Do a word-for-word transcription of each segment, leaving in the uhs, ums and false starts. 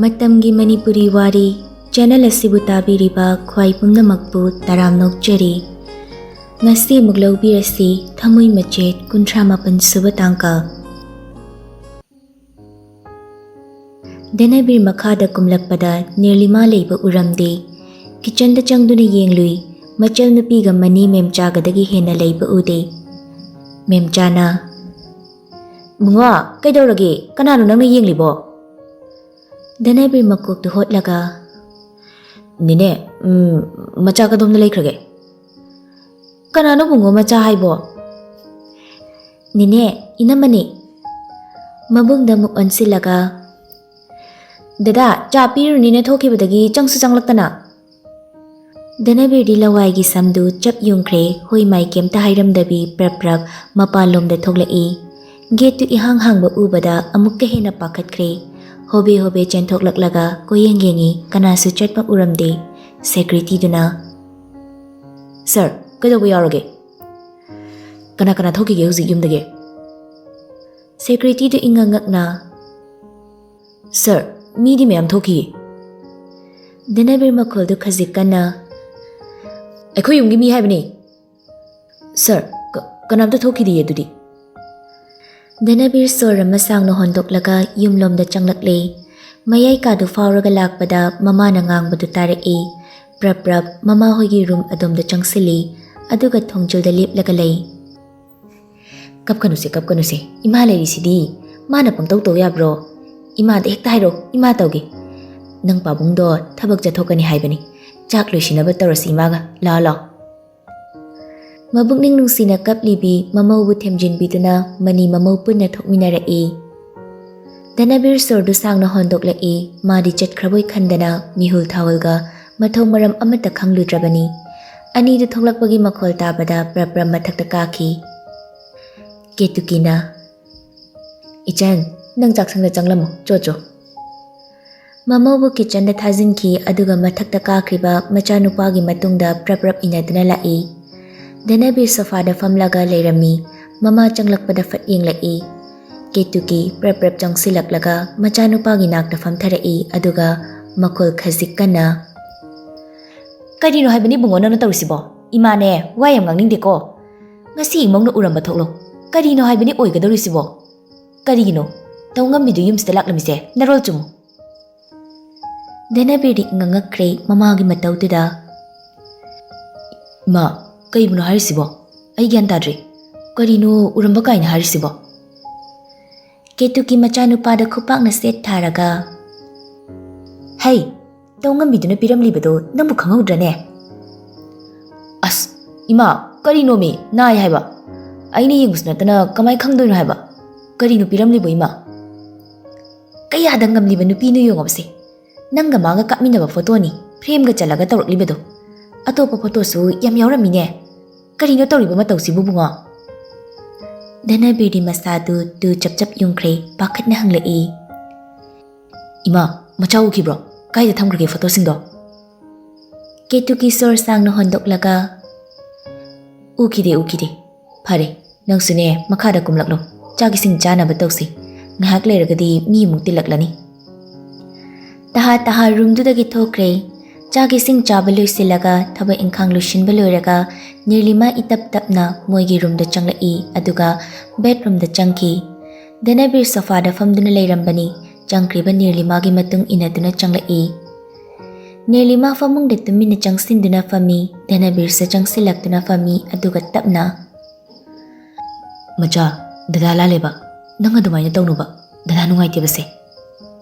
ꯃꯇꯝꯒꯤ ꯃꯅꯤꯄꯨꯔꯤ ꯋꯥꯔꯤ ꯆꯦꯅꯦꯜ ꯑꯁꯤꯕꯨ ꯇꯥꯕꯤꯔꯤꯕ ꯈ꯭ꯋꯥꯏ ꯄꯨꯝꯅꯃꯛꯄꯨ ꯇꯔꯥꯝꯅ ꯑꯣꯛꯆꯔꯤ꯫ ꯉꯁꯤ ꯑꯃꯨꯛ ꯂꯧꯕꯤꯔꯁꯤ ꯊꯃꯣꯏ ꯃꯆꯦꯠ ꯀꯨꯟꯊ꯭ꯔꯥ ꯃꯥꯄꯟ ꯁꯨꯕ ꯇꯥꯡꯀꯛ꯫ ꯙꯅꯕꯤꯔ ꯃꯈꯥꯗ ꯀꯨꯝꯂꯛꯄꯗ ꯅꯤꯔꯂꯤꯃꯥ ꯂꯩꯕ ꯎꯔꯝꯗꯦ꯫ ꯀꯤꯆꯟꯗ ꯆꯪꯗꯨꯅ ꯌꯦꯡꯂꯨꯏ꯫ ꯃꯆꯜ ꯅꯨꯄꯤꯒ ꯃꯅꯤ ꯃꯦꯝꯆꯥꯒꯗꯒꯤ ꯍꯦꯟꯅ ꯂꯩꯕ ꯎꯗꯦ꯫ ꯃꯦꯝꯆꯥꯅ, "ꯕꯨꯡꯉꯣ, ꯀꯩꯗꯧꯔꯒꯦ? ꯀꯅꯥꯅꯣ ꯅꯪꯅ ꯌꯦꯡꯂꯤꯕꯣ?" ꯙꯅꯕꯤꯔ ꯃꯀꯣꯛꯇꯨ ꯍꯣꯠꯂꯒ, "ꯅꯦꯅꯦ, ꯎꯝ, ꯃꯆꯥ ꯀꯗꯣꯝꯗ ꯂꯩꯈ꯭ꯔꯒꯦ?" "ꯀꯅꯥꯅꯣ ꯕꯨꯡꯉꯣ ꯃꯆꯥ ꯍꯥꯏꯕꯣ?" "ꯅꯦꯅꯦ, ꯏꯅꯝꯃꯅꯤ꯫" ꯃꯕꯨꯡꯗ ꯑꯃꯨꯛ ꯑꯣꯟꯁꯤꯜꯂꯒ, "ꯗꯗꯥ, ꯆꯥ ꯄꯤꯔꯨꯅꯤꯅ ꯊꯣꯛꯈꯤꯕꯗꯒꯤ ꯆꯪꯁꯨ ꯆꯪꯂꯛꯇꯅ꯫" ꯙꯅꯕꯤꯔꯗꯤ ꯂꯋꯥꯏꯒꯤ ꯁꯝꯗꯨ ꯆꯞ ꯌꯨꯡꯈ꯭ꯔꯦ, ꯍꯣꯏ ꯃꯥꯏ ꯀꯩꯝꯇ ꯍꯥꯏꯔꯝꯗꯕꯤ ꯄ꯭ꯔꯞ ꯄ꯭ꯔꯞ ꯃꯄꯥꯟꯂꯣꯝꯗ ꯊꯣꯛꯂꯛꯏ꯫ ꯒꯦꯠꯇꯨ ꯏꯍꯥꯡ ꯍꯥꯡꯕ ꯎꯕꯗ ꯑꯃꯨꯛꯀ ꯍꯦꯟꯅ ꯄꯥꯈꯠꯈ꯭ꯔꯦ꯫ ꯍꯣꯕꯦ ꯍꯣꯕꯦ ꯆꯦꯟꯊꯣꯛꯂꯛꯂꯒ ꯀꯣꯏꯌꯦꯡ ꯌꯦꯡꯉꯤ, ꯀꯅꯥꯁꯨ ꯆꯠꯄ ꯎꯔꯝꯗꯦ꯫ ꯁꯦꯀ꯭ꯌꯨꯔꯤꯇꯤꯗꯨꯅ, "ꯁꯥꯔ, ꯀꯩꯗꯧꯕ ꯌꯥꯎꯔꯒꯦ? ꯀꯅꯥ ꯀꯅꯥ ꯊꯣꯛꯈꯤꯒꯦ ꯍꯧꯖꯤꯛ ꯌꯨꯝꯗꯒꯤ?" ꯁꯦꯀ꯭ꯌꯨꯔꯤꯇꯤꯗꯨ ꯏꯉꯛ ꯉꯛꯅ, "ꯁꯥꯔ, ꯃꯤꯗꯤ ꯃꯌꯥꯝ ꯊꯣꯛꯈꯤꯌꯦ꯫" ꯙꯅꯕꯤꯔ ꯃꯈꯣꯜꯗꯨ ꯈꯖꯤꯛ ꯀꯟꯅ, "ꯑꯩꯈꯣꯏ ꯌꯨꯝꯒꯤ ꯃꯤ ꯍꯥꯏꯕꯅꯤ꯫" "ꯁꯥꯔ, ꯀ-, ꯀꯅꯥꯝꯇ ꯊꯣꯛꯈꯤꯗꯤꯌꯦ ꯑꯗꯨꯗꯤ꯫" ꯙꯅꯕꯤꯔ ꯁꯣꯔ ꯑꯃ ꯁꯥꯡꯅ ꯍꯣꯟꯗꯣꯛꯂꯒ ꯌꯨꯝꯂꯣꯝꯗ ꯆꯪꯂꯛꯂꯦ꯫ ꯃꯌꯥꯏ ꯀꯥꯗꯨ ꯐꯥꯎꯔꯒ ꯂꯥꯛꯄꯗ ꯃꯃꯥꯅ ꯉꯥꯡꯕꯗꯨ ꯇꯥꯔꯛꯏ꯫ ꯄ꯭ꯔꯞ ꯄ꯭ꯔꯞ ꯃꯃꯥ ꯍꯣꯏꯒꯤ ꯔꯨꯝ ꯑꯗꯣꯝꯗ ꯆꯪꯁꯤꯜꯂꯤ, ꯑꯗꯨꯒ ꯊꯣꯡꯖꯤꯜꯗ ꯂꯦꯞꯂꯒ ꯂꯩ꯫ "ꯀꯞꯀꯅꯨꯁꯦ, ꯀꯞꯀꯅꯨꯁꯦ, ꯏꯃꯥ ꯂꯩꯔꯤꯁꯤꯗꯤ꯫ ꯃꯥꯅ ꯄꯪꯇꯧ ꯇꯧ ꯌꯥꯕ꯭ꯔꯣ? ꯏꯃꯥꯗ ꯍꯦꯛꯇ ꯍꯥꯏꯔꯣ, ꯏꯃꯥ ꯇꯧꯒꯦ꯫ ꯅꯪ ꯄꯥꯕꯨꯡꯗꯣ ꯊꯕꯛ ꯆꯠꯊꯣꯛꯀꯅꯤ ꯍꯥꯏꯕꯅꯤ꯫ ꯆꯥꯛ ꯂꯣꯏꯁꯤꯟꯅꯕ ꯇꯧꯔꯁꯤ ꯏꯃꯥꯒ꯫ ꯂꯥꯛꯑꯣ, ꯂꯥꯛꯑꯣ꯫" ꯃꯕꯨꯛꯅꯤꯡ ꯅꯨꯡꯁꯤꯅ ꯀꯞꯂꯤꯕꯤ ꯃꯃꯧꯕꯨ ꯊꯦꯝꯖꯤꯟꯕꯤꯗꯨꯅ ꯃꯅꯤ ꯃꯃꯧ ꯄꯨꯟꯅ ꯊꯣꯛꯃꯤꯟꯅꯔꯛꯏ꯫ ꯙꯅꯕꯤꯔ ꯁꯣꯔꯗꯨ ꯁꯥꯡꯅ ꯍꯣꯟꯗꯣꯛꯂꯛꯏ꯫ ꯃꯥꯗꯤ ꯆꯠꯈ꯭ꯔꯕꯣꯏ ꯈꯟꯗꯅ ꯃꯤꯍꯨꯜ ꯊꯥꯍꯨꯜꯒ ꯃꯊꯣꯡ ꯃꯔꯝ ꯑꯃꯠꯇ ꯈꯪꯂꯨꯗ꯭ꯔꯕꯅꯤ꯫ ꯑꯅꯤꯗꯨ ꯊꯣꯛꯂꯛꯄꯒꯤ ꯃꯈꯣꯜ ꯇꯥꯕꯗ ꯄ꯭ꯔꯞ ꯄ꯭ꯔꯞ ꯃꯊꯛꯇ ꯀꯥꯈꯤ꯫ ꯀꯦꯇꯨꯀꯤꯅ, "ꯏꯆꯟ, ꯅꯪ ꯆꯥꯛꯁꯪꯗ ꯆꯪꯂꯝꯃꯨ, ꯆꯣ ꯆꯣ꯫" ꯃꯃꯧꯕꯨ ꯀꯤꯆꯟꯗ ꯊꯥꯖꯤꯟꯈꯤ, ꯑꯗꯨꯒ ꯃꯊꯛꯇ ꯀꯥꯈ꯭ꯔꯤꯕ ꯃꯆꯥꯅꯨꯄꯥꯒꯤ ꯃꯇꯨꯡꯗ ꯄ꯭ꯔꯞ ꯄ꯭ꯔꯞ ꯏꯟꯅꯗꯨꯅ ꯂꯥꯛꯏ꯫ ꯙꯅꯕꯤꯔ ꯁꯣꯐꯥꯗ ꯐꯝꯂꯒ ꯂꯩꯔꯝꯃꯤ꯫ ꯃꯃꯥ ꯆꯪꯂꯛꯄꯗ ꯐꯠ ꯌꯦꯡꯂꯛꯏ꯫ ꯀꯦꯇꯨꯀꯤ ꯄ꯭ꯔꯞ ꯄ꯭ꯔꯞ ꯆꯪꯁꯤꯜꯂꯛꯂꯒ ꯃꯆꯥꯅꯨꯄꯥꯒꯤ ꯅꯥꯛꯇ ꯐꯝꯊꯔꯛꯏ, ꯑꯗꯨꯒ ꯃꯈꯣꯜ ꯈꯖꯤꯛ ꯀꯟꯅ, "ꯀꯔꯤꯅꯣ ꯍꯥꯏꯕꯅꯤ ꯏꯕꯨꯡꯉꯣ ꯅꯪꯅ ꯇꯧꯔꯤꯁꯤꯕꯣ? ꯏꯃꯥꯅꯦ, ꯋꯥ ꯌꯥꯝ ꯉꯥꯡꯅꯤꯡꯗꯦꯀꯣ꯫ ꯉꯁꯤ ꯏꯃꯧꯅ ꯎꯔꯝꯕ ꯊꯣꯛꯂꯣ꯫ ꯀꯔꯤꯅꯣ ꯍꯥꯏꯕꯅꯤ ꯑꯣꯏꯒꯗꯧꯔꯤꯁꯤꯕꯣ? ꯀꯔꯤꯒꯤꯅꯣ? ꯇꯧ ꯉꯝꯕꯤꯗꯨ ꯌꯨꯝꯁꯤꯗ ꯂꯥꯛꯂꯝꯃꯤꯁꯦ? ꯅꯔꯣꯜ ꯆꯨꯝꯃꯨ꯫" ꯙꯅꯕꯤꯔꯗꯤ ꯉꯉꯛꯈ꯭ꯔꯦ ꯃꯃꯥꯒꯤ ꯃꯇꯧꯗꯨꯗ꯫ "ꯏꯃꯥ, ꯀꯩꯕꯨꯅꯣ ꯍꯥꯏꯔꯤꯁꯤꯕꯣ? ꯑꯩ ꯒ꯭ꯌꯥꯟ ꯇꯥꯗ꯭ꯔꯦ꯫ ꯀꯔꯤꯅꯣ ꯎꯔꯝꯕ ꯀꯥꯏꯅ ꯍꯥꯏꯔꯤꯁꯤꯕꯣ?" ꯀꯦꯇꯨꯀꯤ ꯃꯆꯥꯅꯨꯄꯥꯗ ꯈꯨꯄꯥꯛꯅ ꯁꯦꯠ ꯊꯥꯔꯒ, "ꯍꯩ, ꯇꯧꯉꯝꯕꯤꯗꯨꯅ ꯄꯤꯔꯝꯂꯤꯕꯗꯣ ꯅꯪꯕꯨ ꯈꯪꯍꯧꯗ꯭ꯔꯅꯦ?" "ꯑꯁ, ꯏꯃꯥ, ꯀꯔꯤꯅꯣꯃꯤ ꯅꯥꯏ ꯍꯥꯏꯕ? ꯑꯩꯅ ꯌꯦꯡꯕꯁꯨ ꯅꯠꯇꯅ ꯀꯃꯥꯏ ꯈꯪꯗꯣꯏꯅꯣ ꯍꯥꯏꯕ? ꯀꯔꯤꯅꯣ ꯄꯤꯔꯝꯂꯤꯕꯣ ꯏꯃꯥ?" "ꯀꯌꯥꯗ ꯉꯝꯂꯤꯕ ꯅꯨꯄꯤꯅꯣ ꯌꯦꯡꯉꯣꯕꯁꯦ꯫ ꯅꯪꯒ ꯃꯥꯒ ꯀꯥꯞꯃꯤꯟꯅꯕ ꯐꯣꯇꯣꯅꯤ ꯐ꯭ꯔꯦꯝꯒ ꯆꯜꯂꯒ ꯇꯧꯔꯛꯂꯤꯕꯗꯣ꯫ ꯑꯇꯣꯞꯄ ꯐꯣꯇꯣꯁꯨ ꯌꯥꯝ ꯌꯥꯎꯔꯝꯃꯤꯅꯦ꯫ ꯀꯔꯤꯅꯣ ꯇꯧꯔꯤꯕ ꯃꯇꯧꯁꯤꯕꯨ ꯕꯨꯡꯉꯣ?" ꯙꯅꯕꯤꯔꯗꯤ ꯃꯁꯥꯗꯨ ꯇꯨ ꯆꯞ ꯆꯞ ꯌꯨꯡꯈ꯭ꯔꯦ, ꯄꯥꯈꯠꯅ ꯍꯪꯂꯛꯏ꯫ "ꯏꯃꯥ, ꯃꯆꯥ ꯎꯈꯤꯕ꯭ꯔꯣ? ꯀꯥꯏꯗ ꯊꯝꯈ꯭ꯔꯒꯦ ꯐꯣꯇꯣꯁꯤꯡꯗꯣ?" ꯀꯦꯇꯨꯀꯤ ꯁꯣꯔ ꯁꯥꯡꯅ ꯍꯣꯟꯗꯣꯛꯂꯒ, "ꯎꯈꯤꯗꯦ, ꯎꯈꯤꯗꯦ꯫ ꯐꯔꯦ, ꯅꯪꯁꯨꯅꯦ ꯃꯈꯥꯗ ꯀꯨꯝꯂꯛꯂꯣ꯫ ꯆꯥꯛ ꯏꯁꯤꯡ ꯆꯥꯅꯕ ꯇꯧꯁꯤ꯫ ꯉꯥꯏꯍꯥꯛ ꯂꯩꯔꯒꯗꯤ ꯃꯤ ꯑꯃꯨꯛ ꯇꯤꯜꯂꯛꯂꯅꯤ꯫" ꯇꯍꯥ ꯇꯍꯥ ꯔꯨꯝꯗꯨꯗꯒꯤ ꯊꯣꯛꯈ꯭ꯔꯦ꯫ ꯆꯥꯛ ꯏꯁꯤꯡ ꯆꯥꯕ ꯂꯣꯏꯁꯤꯜꯂꯒ ꯊꯕꯛ ꯏꯪꯈꯥꯡ ꯂꯣꯏꯁꯤꯟꯕ ꯂꯣꯏꯔꯒ ꯅꯤꯔꯂꯤꯃꯥ ꯏꯇꯞ ꯇꯞꯅ ꯃꯣꯏꯒꯤ ꯔꯨꯝꯗ ꯆꯪꯂꯛꯏ, ꯑꯗꯨꯒ ꯕꯦꯠꯔꯨꯝꯗ ꯆꯪꯈꯤ꯫ ꯙꯅꯕꯤꯔ ꯁꯣꯐꯥꯗ ꯐꯝꯗꯨꯅ ꯂꯩꯔꯝꯕꯅꯤ꯫ ꯆꯪꯈ꯭ꯔꯤꯕ ꯅꯤꯔꯂꯤꯃꯥꯒꯤ ꯃꯇꯨꯡ ꯏꯟꯅꯗꯨꯅ ꯆꯪꯂꯛꯏ꯫ ꯅꯤꯔꯂꯤꯃꯥ ꯐꯃꯨꯡꯗ ꯇꯨꯃꯤꯟꯅ ꯆꯪꯁꯤꯟꯗꯨꯅ ꯐꯝꯃꯤ꯫ ꯙꯅꯕꯤꯔꯁꯨ ꯆꯪꯁꯤꯜꯂꯛꯇꯨꯅ ꯐꯝꯃꯤ, ꯑꯗꯨꯒ ꯇꯞꯅ, "ꯃꯆꯥ, ꯗꯗꯥ ꯂꯥꯜꯂꯦꯕ꯫ ꯅꯪ ꯑꯗꯨꯃꯥꯏꯅ ꯇꯧꯅꯨꯕ꯫ ꯗꯗꯥ ꯅꯨꯡꯉꯥꯏꯇꯦꯕꯁꯦ꯫"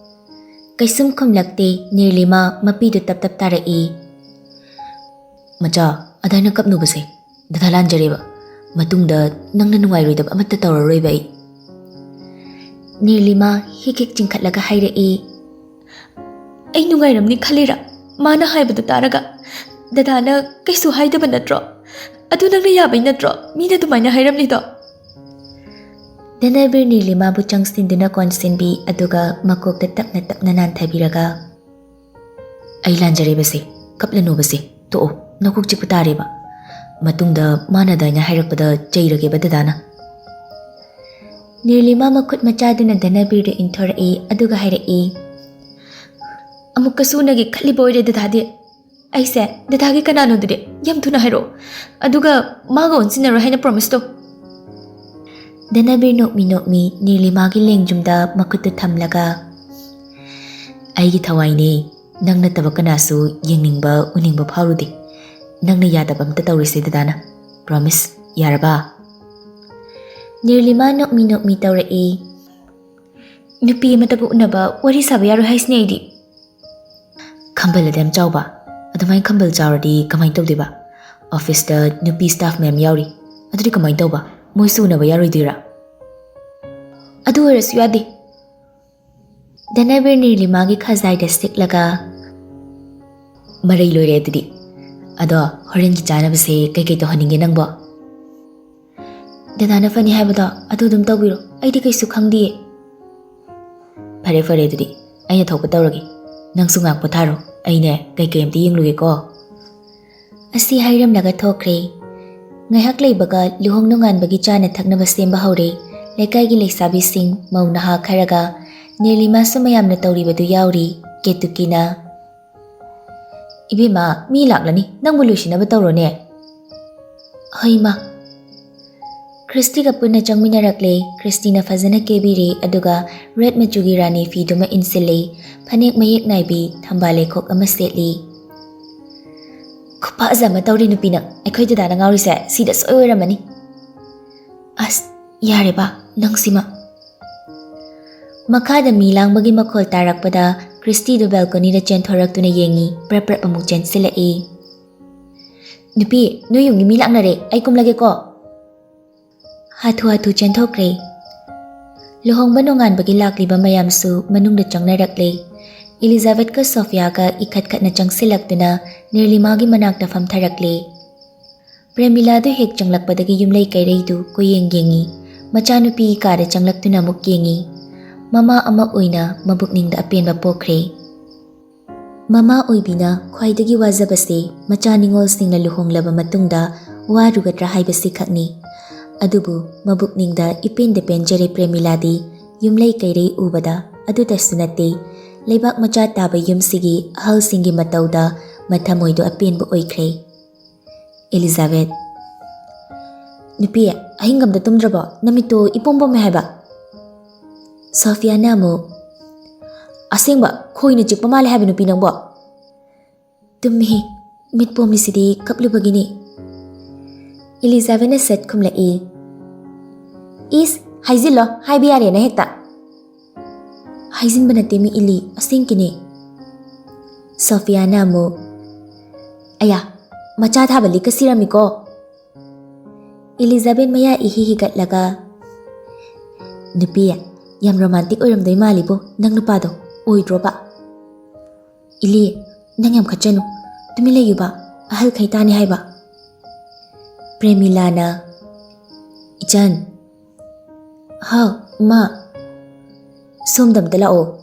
ꯀꯩꯁꯨꯝ ꯈꯨꯝꯂꯛꯇꯦ꯫ ꯅꯤꯔꯂꯤꯃꯥ ꯃꯄꯤꯗꯨ ꯇꯞ ꯇꯞ ꯇꯥꯔꯛꯏ꯫ "ꯃꯆꯥ, ꯑꯗꯥꯏꯅ ꯀꯞꯅꯨꯕꯁꯦ꯫ ꯗꯗꯥ ꯂꯥꯟꯖꯔꯦꯕ꯫ ꯃꯇꯨꯡꯗ ꯅꯪꯅ ꯅꯨꯡꯉꯥꯏꯔꯣꯏꯗꯕ ꯑꯃꯠꯇ ꯇꯧꯔꯔꯣꯏꯕ ꯑꯩ꯫" ꯅꯤꯔꯂꯤꯃꯥ ꯍꯤꯛ ꯍꯤꯛ ꯆꯤꯡꯈꯠꯂꯒ ꯍꯥꯏꯔꯛꯏ꯫ "ꯑꯩ ꯅꯨꯡꯉꯥꯏꯔꯝꯅꯤ ꯈꯜꯂꯤꯔꯥ ꯃꯥꯅ ꯍꯥꯏꯕꯗꯨ ꯇꯥꯔꯒ? ꯗꯗꯥꯅ ꯀꯩꯁꯨ ꯍꯥꯏꯗꯕ ꯅꯠꯇ꯭ꯔꯣ? ꯑꯗꯨ ꯅꯪꯅ ꯌꯥꯕꯩ ꯅꯠꯇ꯭ꯔꯣ ꯃꯤꯅ ꯑꯗꯨꯃꯥꯏꯅ ꯍꯥꯏꯔꯝꯂꯤꯗꯣ?" ꯙꯅꯕꯤꯔ ꯅꯤꯔꯂꯤꯃꯥꯕꯨ ꯆꯪꯁꯤꯟꯗꯨꯅ ꯀꯣꯟꯁꯤꯟꯕꯤ, ꯑꯗꯨꯒ ꯃꯀꯣꯛꯇ ꯇꯞꯅ ꯇꯞꯅ ꯅꯥꯟꯊꯕꯤꯔꯒ, "ꯑꯩ ꯂꯥꯟꯖꯔꯦꯕꯁꯦ, ꯀꯞꯂꯅꯨꯕꯁꯦ, ꯇꯣꯛꯑꯣ, ꯅꯀꯣꯛ ꯆꯤꯛꯄ ꯇꯥꯔꯦꯕ꯫ ꯃꯇꯨꯡꯗ ꯃꯥꯅ ꯑꯗꯥꯏꯅ ꯍꯥꯏꯔꯛꯄꯗ ꯆꯩꯔꯒꯦꯕ ꯗꯗꯥꯅ꯫" ꯅꯤꯔꯂꯤꯃꯥ ꯃꯈꯨꯠ ꯃꯆꯥꯗꯨꯅ ꯙꯅꯕꯤꯔꯗ ꯏꯟꯊꯣꯔꯛꯏ, ꯑꯗꯨꯒ ꯍꯥꯏꯔꯛꯏ, "ꯑꯃꯨꯛꯀꯁꯨ ꯎꯅꯒꯦ ꯈꯜꯂꯤꯕ ꯑꯣꯏꯔꯦ ꯗꯗꯥꯗꯤ꯫ ꯑꯩꯁꯦ ꯗꯗꯥꯒꯤ ꯀꯅꯥꯅꯣꯗꯨꯗꯤ ꯌꯥꯝ ꯊꯨꯅ ꯍꯥꯏꯔꯛꯑꯣ꯫ ꯑꯗꯨꯒ ꯃꯥꯒ ꯑꯣꯟꯁꯤꯟꯅꯔꯣꯏ ꯍꯥꯏꯅ promise ꯇꯧ꯫" ꯙꯅꯕꯤꯔ ꯅꯣꯛꯃꯤ ꯅꯣꯛꯃꯤ ꯅꯤꯔꯂꯤꯃꯥꯒꯤ ꯂꯦꯡꯖꯨꯝꯗ ꯃꯈꯨꯠꯇꯨ ꯊꯝꯂꯒ, "ꯑꯩꯒꯤ ꯊꯋꯥꯏꯅꯦ, ꯅꯪ ꯅꯠꯇꯕ ꯀꯅꯥꯁꯨ ꯌꯦꯡꯅꯤꯡꯕ, ꯎꯅꯤꯡꯕ ꯐꯥꯎꯔꯨꯗꯦ꯫ ꯅꯪꯅ ꯌꯥꯗꯕ ꯑꯝꯇ ꯇꯧꯔꯤꯁꯦ ꯗꯗꯥꯅ꯫ Promise, ꯌꯥꯔꯕ?" ꯅꯤꯔꯂꯤꯃꯥ ꯅꯣꯛꯃꯤ ꯅꯣꯛꯃꯤ ꯇꯧꯔꯛꯏ, "ꯅꯨꯄꯤ ꯑꯃꯇꯕꯨ ꯎꯅꯕ, ꯋꯥꯔꯤ ꯁꯥꯕ ꯌꯥꯔꯣꯏ ꯍꯥꯏꯁꯤꯅꯦ ꯑꯩꯗꯤ꯫" "ꯈꯝꯕꯜ ꯑꯗꯨ ꯌꯥꯝ ꯆꯥꯎꯕ? ꯑꯗꯨꯃꯥꯏꯅ ꯈꯝꯕꯜ ꯆꯥꯎꯔꯗꯤ ꯀꯃꯥꯏꯅ ꯇꯧꯗꯣꯏꯕ? Office ꯇ ꯅꯨꯄꯤ staff ꯃꯌꯥꯝ ꯌꯥꯎꯔꯤ꯫ ꯑꯗꯨꯗꯤ ꯀꯃꯥꯏꯅ ꯇꯧꯕ? ꯃꯣꯏꯁꯨ ꯎꯅꯕ ꯌꯥꯔꯣꯏꯗꯣꯏꯔꯥ?" "ꯑꯗꯨ ꯑꯣꯏꯔꯁꯨ ꯌꯥꯗꯦ꯫" ꯙꯅꯕꯤꯔ ꯅꯤꯔꯂꯤꯃꯥꯒꯤ ꯈꯖꯥꯏꯗ ꯁꯤꯛꯂꯒ, "ꯃꯔꯩ ꯂꯣꯏꯔꯦ ꯑꯗꯨꯗꯤ꯫ ꯑꯗꯣ ꯍꯣꯔꯦꯟꯒꯤ ꯆꯥꯅꯕꯁꯦ ꯀꯩꯀꯩ ꯇꯧꯍꯟꯅꯤꯡꯒꯦ ꯅꯪꯕꯣ?" "ꯗꯗꯥꯅ ꯐꯅꯤ ꯍꯥꯏꯕꯗꯣ ꯑꯗꯨ ꯑꯗꯨꯝ ꯇꯧꯕꯤꯔꯣ, ꯑꯩꯗꯤ ꯀꯩꯁꯨ ꯈꯪꯗꯤꯌꯦ꯫" "ꯐꯔꯦ ꯐꯔꯦ ꯑꯗꯨꯗꯤ, ꯑꯩꯅ ꯊꯣꯛꯄ ꯇꯧꯔꯒꯦ꯫ ꯅꯪꯁꯨ ꯉꯥꯏꯍꯥꯛ ꯄꯣꯊꯥꯔꯣ, ꯑꯩꯅꯦ ꯀꯩꯀꯩ ꯑꯝꯇ ꯌꯦꯡꯂꯨꯒꯦꯀꯣ꯫" ꯑꯁꯤ ꯍꯥꯏꯔꯝꯂꯒ ꯊꯣꯛꯈ꯭ꯔꯦ꯫ ꯉꯥꯏꯍꯥꯛ ꯂꯩꯕꯒ ꯂꯨꯍꯣꯡ ꯅꯣꯡꯉꯥꯟꯕꯒꯤ ꯆꯥꯅ ꯊꯛꯅꯕ ꯁꯦꯝꯕ ꯍꯧꯔꯦ꯫ ꯂꯩꯀꯥꯏꯒꯤ ꯂꯩꯁꯥꯕꯤꯁꯤꯡ, ꯃꯧ ꯅꯍꯥ ꯈꯔꯒ ꯅꯤꯔꯂꯤꯃꯥꯁꯨ ꯃꯌꯥꯝꯅ ꯇꯧꯔꯤꯕꯗꯨ ꯌꯥꯎꯔꯤ꯫ ꯀꯦꯇꯨꯀꯤꯅ, "ꯏꯕꯦꯝꯃ, ꯃꯤ ꯂꯥꯛꯂꯅꯤ, ꯅꯪꯕꯨ ꯂꯣꯏꯁꯤꯟꯅꯕ ꯇꯧꯔꯣꯅꯦ꯫" "ꯍꯣꯏ ꯃꯥ꯫" ꯈ꯭ꯔꯤꯁꯇꯤꯒ ꯄꯨꯟꯅ ꯆꯪꯃꯤꯟꯅꯔꯛꯂꯦ꯫ ꯈ꯭ꯔꯤꯁꯇꯤꯅ ꯐꯖꯅ ꯀꯦꯕꯤꯔꯦ, ꯑꯗꯨꯒ red ꯃꯆꯨꯒꯤ ꯔꯥꯅꯤ ꯐꯤꯗꯨꯃ ꯏꯟꯁꯤꯜꯂꯦ꯫ ꯐꯅꯦꯛ ꯃꯌꯦꯛ ꯅꯥꯏꯕꯤ ꯊꯝꯕꯥꯜ ꯂꯩꯈꯣꯛ ꯑꯃ ꯁꯦꯠꯂꯤ꯫ "ꯈꯨꯐꯖ ꯑꯃ ꯇꯧꯔꯤ ꯅꯨꯄꯤ ꯅꯪ, ꯑꯩꯈꯣꯏ ꯗꯗꯥꯅ ꯉꯥꯎꯔꯤꯁꯦ ꯁꯤꯗ ꯁꯣꯏ ꯑꯣꯏꯔꯝꯃꯅꯤ꯫" "ꯑꯁ, ꯌꯥꯔꯦꯕ, ꯅꯪꯁꯤꯃ꯫" ꯃꯈꯥꯗ ꯃꯤ ꯂꯥꯡꯕꯒꯤ ꯃꯈꯣꯜ ꯇꯥꯔꯛꯄꯗ ꯈ꯭ꯔꯤꯁꯇꯤꯗꯨ balcony ꯗ ꯆꯦꯟꯊꯣꯔꯛꯇꯨꯅ ꯌꯦꯡꯉꯤ, ꯄ꯭ꯔꯞ ꯄ꯭ꯔꯞ ꯑꯃꯨꯛ ꯆꯦꯟꯁꯤꯜꯂꯛꯏ꯫ "ꯅꯨꯄꯤ, ꯅꯣꯏ ꯌꯨꯝꯒꯤ ꯃꯤ ꯂꯥꯛꯅꯔꯦ, ꯑꯩ ꯀꯨꯝꯂꯒꯦꯀꯣ꯫" ꯍꯥꯊꯨ ꯍꯥꯊꯨ ꯆꯦꯟꯊꯣꯛꯈ꯭ꯔꯦ꯫ ꯂꯨꯍꯣꯡꯕ ꯅꯣꯡꯉꯥꯟꯕꯒꯤ ꯂꯥꯛꯂꯤꯕ ꯃꯌꯥꯝꯁꯨ ꯃꯅꯨꯡꯗ ꯆꯪꯅꯔꯛꯂꯦ꯫ ꯏꯂꯤꯖꯥꯕꯦꯠꯀ ꯁꯣꯐꯤꯌꯥꯒ ꯏꯈꯠ ꯈꯠꯅ ꯆꯪꯁꯤꯜꯂꯛꯇꯨꯅ ꯅꯤꯔꯂꯤꯃꯥꯒꯤ ꯃꯅꯥꯛꯇ ꯐꯝꯊꯔꯛꯂꯦ꯫ ꯄ꯭ꯔꯦꯃꯤꯂꯥꯗꯨ ꯍꯦꯛ ꯆꯪꯂꯛꯄꯗꯒꯤ ꯌꯨꯝꯂꯩ ꯀꯩꯔꯩꯗꯨ ꯀꯣꯏꯌꯦꯡ ꯌꯦꯡꯉꯤ꯫ ꯃꯆꯥꯅꯨꯄꯤꯒꯤ ꯀꯥꯗ ꯆꯪꯂꯛꯇꯨꯅ ꯑꯃꯨꯛ ꯌꯦꯡꯉꯤ꯫ ꯃꯃꯥ ꯑꯃ ꯑꯣꯏꯅ ꯃꯕꯨꯛꯅꯤꯡꯗ ꯑꯄꯦꯟꯕ ꯄꯣꯛꯈ꯭ꯔꯦ꯫ ꯃꯃꯥ ꯑꯣꯏꯕꯤꯅ ꯈ꯭ꯋꯥꯏꯗꯒꯤ ꯋꯥꯖꯕꯁꯦ ꯃꯆꯥ ꯅꯤꯉꯣꯜꯁꯤꯡꯅ ꯂꯨꯍꯣꯡꯂꯕ ꯃꯇꯨꯡꯗ ꯋꯥꯔꯨꯒꯗ꯭ꯔꯥ ꯍꯥꯏꯕꯁꯤ ꯈꯛꯅꯤ꯫ ꯑꯗꯨꯕꯨ ꯃꯕꯨꯛꯅꯤꯡꯗ ꯏꯄꯦꯟꯗ ꯄꯦꯟꯖꯔꯦ ꯄ꯭ꯔꯦꯃꯤꯂꯥꯗꯤ꯫ ꯌꯨꯝꯂꯩ ꯀꯩꯔꯩ ꯎꯕꯗ ꯑꯗꯨꯗꯁꯨ ꯅꯠꯇꯦ, ꯂꯩꯕꯥꯛ ꯃꯆꯥ ꯇꯥꯕ ꯌꯨꯝꯁꯤꯒꯤ ꯑꯍꯜꯁꯤꯡꯒꯤ ꯃꯇꯧꯗ ꯃꯊꯃꯣꯏꯗꯣ ꯑꯄꯦꯟꯕ ꯑꯣꯏꯈ꯭ꯔꯦ꯫ ꯑꯦꯂꯤꯖꯥꯕꯦꯠ, "ꯅꯨꯄꯤ, ꯑꯍꯤꯡ ꯑꯃꯗ ꯇꯨꯝꯗ꯭ꯔꯕꯣ? ꯅꯃꯤꯠꯇꯣ ꯏꯄꯣꯝ ꯄꯣꯝꯃꯦ ꯍꯥꯏꯕ?" ꯁꯣꯐꯤꯌꯥꯅ ꯑꯃꯨꯛ, "ꯑꯁꯦꯡꯕ ꯈꯣꯏꯅ ꯆꯤꯛꯄ ꯃꯥꯜꯂꯦ ꯍꯥꯏꯕ ꯅꯨꯄꯤ ꯅꯪꯕꯣ?" "ꯇꯨꯝꯃꯤ, ꯃꯤꯠ ꯄꯣꯝꯂꯤꯁꯤꯗꯤ ꯀꯞꯂꯨꯕꯒꯤꯅꯤ꯫" ꯑꯦꯂꯤꯖꯥꯕꯦꯠꯅ ꯁꯠ ꯈꯨꯝꯂꯛꯏ, "ꯏꯁ, ꯍꯥꯏꯖꯤꯜꯂꯣ, ꯍꯥꯏꯕ ꯌꯥꯔꯦꯅ ꯍꯦꯛꯇ꯫" "ꯍꯥꯏꯖꯤꯟꯕ ꯅꯠꯇꯦ ꯃꯤ ꯏꯂꯤ, ꯑꯁꯦꯡꯀꯤꯅꯦ꯫" ꯁꯣꯐꯤꯌꯥꯅ ꯑꯃꯨꯛ, "ꯑꯌꯥ, ꯃꯆꯥ ꯊꯥꯕ ꯂꯤꯛꯀ ꯁꯤꯔꯝꯃꯤꯀꯣ꯫" ꯑꯦꯂꯤꯖꯥꯕꯦꯠ ꯃꯌꯥ ꯏꯍꯤ ꯍꯤꯒꯠꯂꯒ, "ꯅꯨꯄꯤ, ꯌꯥꯝ ꯔꯣꯃꯥꯟꯇꯤꯛ ꯑꯣꯏꯔꯝꯗꯣꯏ ꯃꯥꯜꯂꯤꯕꯣ ꯅꯪ ꯅꯨꯄꯥꯗꯣ, ꯑꯣꯏꯗ꯭ꯔꯣꯕ?" "ꯏꯂꯤ, ꯅꯪ ꯌꯥꯝ ꯈꯠꯆꯅꯨ, ꯇꯨꯃꯤꯟ ꯂꯩꯌꯨꯕ, ꯑꯍꯜꯈꯩ ꯇꯥꯅꯤ ꯍꯥꯏꯕ꯫" ꯄ꯭ꯔꯦꯃꯤꯂꯥꯅ, "ꯏꯆꯟ꯫" "ꯍꯥꯎ, ꯃꯥ꯫" "ꯁꯣꯝꯗ ꯑꯝꯇ ꯂꯥꯛꯑꯣ꯫"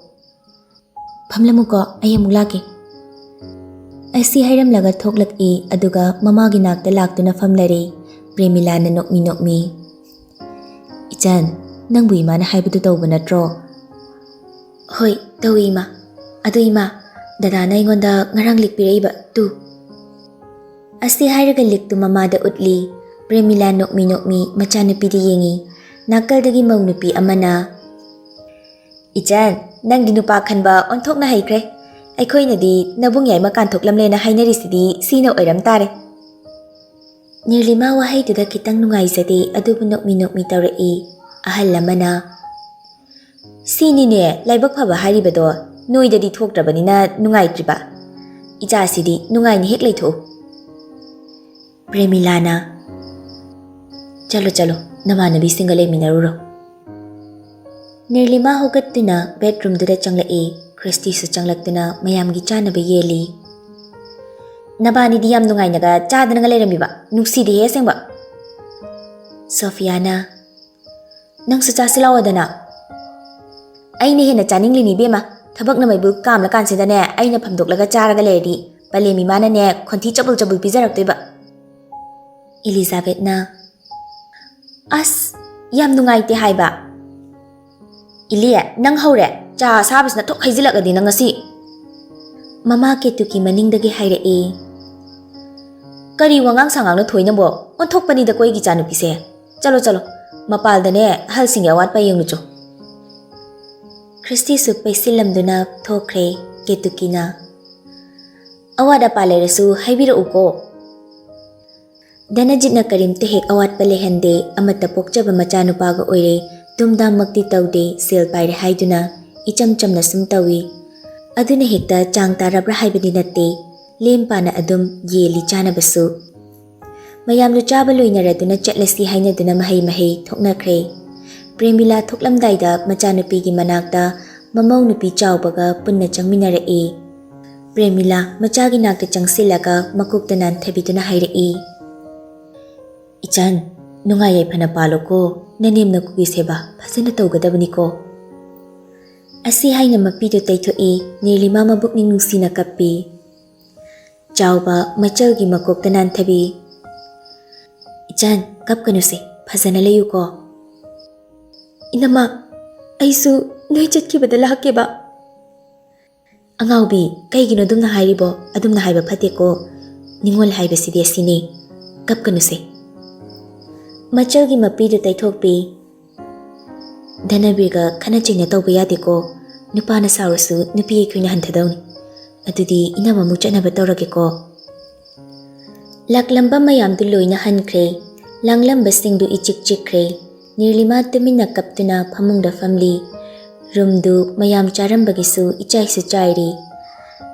"ꯐꯝꯂꯝꯃꯨꯀꯣ, ꯑꯩ ꯑꯃꯨꯛ ꯂꯥꯛꯀꯦ꯫" ꯑꯁꯤ ꯍꯥꯏꯔꯝꯂꯒ ꯊꯣꯛꯂꯛꯏ, ꯑꯗꯨꯒ ꯃꯃꯥꯒꯤ ꯅꯥꯛꯇ ꯂꯥꯛꯇꯨꯅ ꯐꯝꯂꯔꯦ꯫ ꯄ꯭ꯔꯦꯃꯤꯂꯥꯅ ꯅꯣꯛꯃꯤ ꯅꯣꯛꯃꯤ, "ꯏꯆꯟ, ꯅꯪꯕꯨ ꯏꯃꯥꯅ ꯍꯥꯏꯕꯗꯨ ꯇꯧꯕ ꯅꯠꯇ꯭ꯔꯣ?" "ꯍꯣꯏ, ꯇꯧꯏ ꯏꯃꯥ꯫ ꯑꯗꯨ ꯏꯃꯥ, ꯗꯗꯥꯅ ꯑꯩꯉꯣꯟꯗ ꯉꯔꯥꯡ ꯂꯤꯛ ꯄꯤꯔꯛꯏꯕ ꯇꯨ꯫" ꯑꯁꯤ ꯍꯥꯏꯔꯒ ꯂꯤꯛꯇꯨ ꯃꯃꯥꯗ ꯎꯠꯂꯤ꯫ ꯄ꯭ꯔꯦꯃꯤꯂꯥ ꯅꯣꯛꯃꯤ ꯅꯣꯛꯃꯤ ꯃꯆꯥꯅꯨꯄꯤꯗ ꯌꯦꯡꯉꯤ꯫ ꯅꯥꯀꯜꯗꯒꯤ ꯃꯧ ꯅꯨꯄꯤ ꯑꯃꯅ, "ꯏꯆꯟ, ꯅꯪꯗꯤ ꯅꯨꯄꯥ ꯈꯟꯕ ꯑꯣꯟꯊꯣꯛꯅ ꯍꯩꯈ꯭ꯔꯦ꯫ ꯑꯩꯈꯣꯏꯅꯗꯤ ꯅꯕꯨꯡ ꯌꯥꯏꯃ ꯀꯥꯟꯊꯣꯛꯂꯝꯂꯦꯅ ꯍꯥꯏꯅꯔꯤꯁꯤꯗꯤ ꯁꯤꯅ ꯑꯣꯏꯔꯝ ꯇꯥꯔꯦ꯫" ꯅꯤꯔꯂꯤꯃꯥ ꯋꯥꯍꯩꯗꯨꯗ ꯈꯤꯇꯪ ꯅꯨꯡꯉꯥꯏꯖꯗꯦ, ꯑꯗꯨꯕꯨ ꯅꯣꯛꯃꯤ ꯅꯣꯛꯃꯤ ꯇꯧꯔꯛꯏ꯫ ꯑꯍꯜ ꯑꯃꯅ, "ꯁꯤꯅꯤꯅꯦ ꯂꯥꯏꯕꯛ ꯐꯕ ꯍꯥꯏꯔꯤꯕꯗꯣ, ꯅꯣꯏꯗꯗꯤ ꯊꯣꯛꯇ꯭ꯔꯕꯅꯤꯅ ꯅꯨꯡꯉꯥꯏꯇ꯭ꯔꯤꯕ꯫ ꯏꯆꯥꯁꯤꯗꯤ ꯅꯨꯡꯉꯥꯏꯅ ꯍꯦꯛ ꯂꯩꯊꯣꯛꯎ꯫" ꯄ꯭ꯔꯦꯃꯤꯂꯥꯅ, "ꯆꯠꯂꯣ, ꯆꯠꯂꯣ, ꯅꯃꯥꯟꯅꯕꯤꯁꯤꯡꯒ ꯂꯩꯃꯤꯟꯅꯔꯨꯔꯣ꯫" ꯅꯤꯔꯂꯤꯃꯥ ꯍꯧꯒꯠꯇꯨꯅ ꯕꯦꯗꯔꯨꯝꯗꯨꯗ ꯆꯪꯂꯛꯏ꯫ ꯈ꯭ꯔꯤꯁꯇꯤꯁꯨ ꯆꯪꯂꯛꯇꯨꯅ ꯃꯌꯥꯝꯒꯤ ꯆꯥꯅꯕ ꯌꯦꯜꯂꯤ꯫ "ꯅꯕꯥꯅꯤꯗꯤ ꯌꯥꯝ ꯅꯨꯡꯉꯥꯏꯅꯒ ꯆꯥꯗꯅꯒ ꯂꯩꯔꯝꯃꯤꯕ, ꯅꯨꯡꯁꯤꯗꯦꯍꯦ ꯑꯁꯦꯡꯕ꯫" ꯁꯣꯐꯤꯌꯥꯅ, "ꯅꯪꯁꯨ ꯆꯥꯁꯤ ꯂꯥꯛꯑꯣꯗꯅ꯫" "ꯑꯩꯅ ꯍꯦꯟꯅ ꯆꯥꯅꯤꯡꯂꯤꯅꯤ ꯏꯕꯦꯝꯃ, ꯊꯕꯛꯅ ꯃꯩꯕꯨ ꯀꯥꯝꯂꯀꯥꯟꯁꯤꯗꯅꯦ ꯑꯩꯅ ꯐꯝꯗꯣꯛꯂꯒ ꯆꯥꯔꯒ ꯂꯩꯔꯗꯤ ꯄꯂꯦꯝ ꯏꯃꯥꯅꯅꯦ ꯈꯣꯟꯊꯤ ꯆꯕꯨꯜ ꯆꯕꯨꯜ ꯄꯤꯖꯔꯛꯇꯣꯏꯕ꯫" ꯑꯦꯂꯤꯖꯥꯕꯦꯠꯅ, ꯑꯁ, ꯌꯥꯝ ꯅꯨꯡꯉꯥꯏꯇꯦ ꯍꯥꯏꯕ꯫ "ꯏꯂꯦ, ꯅꯪ ꯍꯧꯔꯦ꯫ ꯆꯥ ꯑꯁꯥꯕꯁꯤꯅ ꯊꯣꯛ ꯍꯩꯖꯤꯜꯂꯛꯑꯗꯤ ꯅꯪ ꯉꯁꯤ꯫" ꯃꯃꯥ ꯀꯦꯇꯨꯀꯤ ꯃꯅꯤꯡꯗꯒꯤ ꯍꯥꯏꯔꯛꯏ꯫ "ꯀꯔꯤ ꯋꯥꯉꯥꯡ ꯁꯉꯥꯡꯅꯣ ꯊꯣꯏꯅꯕꯣ? ꯑꯣꯟꯊꯣꯛꯄꯅꯤꯗꯀꯣ ꯑꯩꯒꯤ ꯏꯆꯥꯅꯨꯄꯤꯁꯦ꯫ ꯆꯠꯂꯣ, ꯆꯠꯂꯣ, ꯃꯄꯥꯜꯗꯅꯦ ꯑꯍꯜꯁꯤꯡꯒꯤ ꯑꯋꯥꯠꯄ ꯌꯦꯡꯂꯨꯆꯣ꯫" ꯈ꯭ꯔꯤꯁꯇꯤꯁꯨ ꯄꯩꯁꯤꯜꯂꯝꯗꯨꯅ ꯊꯣꯛꯈ꯭ꯔꯦ꯫ ꯀꯦꯇꯨꯀꯤꯅ, "ꯑꯋꯥꯠ ꯑꯄꯥ ꯂꯩꯔꯁꯨ ꯍꯥꯏꯕꯤꯔꯛꯎꯀꯣ꯫" ꯙꯅꯖꯤꯠꯅ ꯀꯔꯤꯝꯇ ꯍꯦꯛ ꯑꯋꯥꯠꯄ ꯂꯩꯍꯟꯗꯦ꯫ ꯑꯃꯠꯇ ꯄꯣꯛꯆꯕ ꯃꯆꯥꯅꯨꯄꯥꯒ ꯑꯣꯏꯔꯦ꯫ ꯗꯨꯝꯗꯥꯝꯃꯛꯇꯤ ꯇꯧꯗꯦ, ꯁꯦꯜ ꯄꯥꯏꯔꯦ ꯍꯥꯏꯗꯨꯅ ꯏꯆꯝ ꯆꯝꯅ ꯁꯨꯝ ꯇꯧꯏ꯫ ꯑꯗꯨꯅ ꯍꯦꯛꯇ ꯆꯥꯡ ꯇꯥꯔꯕ꯭ꯔꯥ ꯍꯥꯏꯕꯗꯤ ꯅꯠꯇꯦ, ꯂꯦꯝ ꯄꯥꯅ ꯑꯗꯨꯝ ꯌꯦꯜꯂꯤ ꯆꯥꯅꯕꯁꯨ꯫ ꯃꯌꯥꯝꯗꯨ ꯆꯥꯕ ꯂꯣꯏꯅꯔꯗꯨꯅ ꯆꯠꯂꯁꯤ ꯍꯥꯏꯅꯗꯨꯅ ꯃꯍꯩ ꯃꯍꯩ ꯊꯣꯛꯅꯈ꯭ꯔꯦ꯫ ꯄ꯭ꯔꯦꯃꯤꯂꯥ ꯊꯣꯛꯂꯝꯗꯥꯏꯗ ꯃꯆꯥꯅꯨꯄꯤꯒꯤ ꯃꯅꯥꯛꯇ ꯃꯃꯧ ꯅꯨꯄꯤ ꯆꯥꯎꯕꯒ ꯄꯨꯟꯅ ꯆꯪꯃꯤꯟꯅꯔꯛꯏ꯫ ꯄ꯭ꯔꯦꯃꯤꯂꯥ ꯃꯆꯥꯒꯤ ꯅꯥꯛꯇ ꯆꯪꯁꯤꯜꯂꯒ ꯃꯀꯣꯛꯇ ꯅꯥꯟꯊꯕꯤꯗꯨꯅ ꯍꯥꯏꯔꯛꯏ, "ꯏꯆꯟ, ꯅꯨꯡꯉꯥꯏ ꯌꯥꯏꯐꯅ ꯄꯥꯜꯂꯣꯀꯣ, ꯅꯅꯦꯝ ꯅꯀꯨꯒꯤ ꯁꯦꯕꯥ ꯐꯖꯅ ꯇꯧꯒꯗꯕꯅꯤꯀꯣ꯫" ꯑꯁꯤ ꯍꯥꯏꯅ ꯃꯄꯤꯗꯨ ꯇꯩꯊꯣꯛꯏ꯫ ꯅꯤꯔꯂꯤꯃꯥ ꯃꯕꯨꯛꯅꯤꯡ ꯅꯨꯡꯁꯤꯅ ꯀꯞꯄꯤ꯫ ꯆꯥꯎꯕ ꯃꯆꯜꯒꯤ ꯃꯀꯣꯛꯇ ꯅꯥꯟꯊꯕꯤ, "ꯏꯆꯟ, ꯀꯞꯀꯅꯨꯁꯦ, ꯐꯖꯅ ꯂꯩꯌꯨꯀꯣ꯫" "ꯏꯅꯝꯃ, ꯑꯩꯁꯨ ꯅꯣꯏ ꯆꯠꯈꯤꯕꯗ ꯂꯥꯛꯀꯦꯕ꯫" "ꯑꯉꯥꯎꯕꯤ, ꯀꯩꯒꯤꯅꯣ ꯑꯗꯨꯝꯅ ꯍꯥꯏꯔꯤꯕꯣ? ꯑꯗꯨꯝꯅ ꯍꯥꯏꯕ ꯐꯠꯇꯦꯀꯣ꯫ ꯅꯤꯉꯣꯜ ꯍꯥꯏꯕꯁꯤꯗꯤ ꯑꯁꯤꯅꯤ꯫ ꯀꯞꯀꯅꯨꯁꯦ꯫" ꯃꯆꯜꯒꯤ ꯃꯄꯤꯗꯨ ꯇꯩꯊꯣꯛꯄꯤ꯫ "ꯙꯅꯕꯤꯔꯒ ꯈꯠꯅ ꯆꯩꯅ ꯇꯧꯕ ꯌꯥꯗꯦꯀꯣ꯫ ꯅꯨꯄꯥꯅ ꯁꯥꯎꯔꯁꯨ ꯅꯨꯄꯤ ꯑꯩꯈꯣꯏꯅ ꯍꯟꯊꯗꯧꯅꯤ꯫ ꯑꯗꯨꯗꯤ ꯏꯅꯝꯃ ꯑꯃꯨꯛ ꯆꯠꯅꯕ ꯇꯧꯔꯒꯦꯀꯣ꯫" ꯂꯥꯛꯂꯝꯕ ꯃꯌꯥꯝꯗꯨ ꯂꯣꯏꯅ ꯍꯟꯈ꯭ꯔꯦ꯫ ꯂꯥꯡꯂꯝꯕꯁꯤꯡꯗꯨ ꯏꯆꯤꯛ ꯆꯤꯛꯈ꯭ꯔꯦ꯫ ꯅꯤꯔꯂꯤꯃꯥ ꯇꯨꯃꯤꯟꯅ ꯀꯞꯇꯨꯅ ꯐꯃꯨꯡꯗ ꯐꯝꯂꯤ꯫ ꯔꯨꯝꯗꯨ ꯃꯌꯥꯝ ꯆꯥꯔꯝꯕꯒꯤꯁꯨ ꯏꯆꯥꯏꯁꯨ ꯆꯥꯏꯔꯤ꯫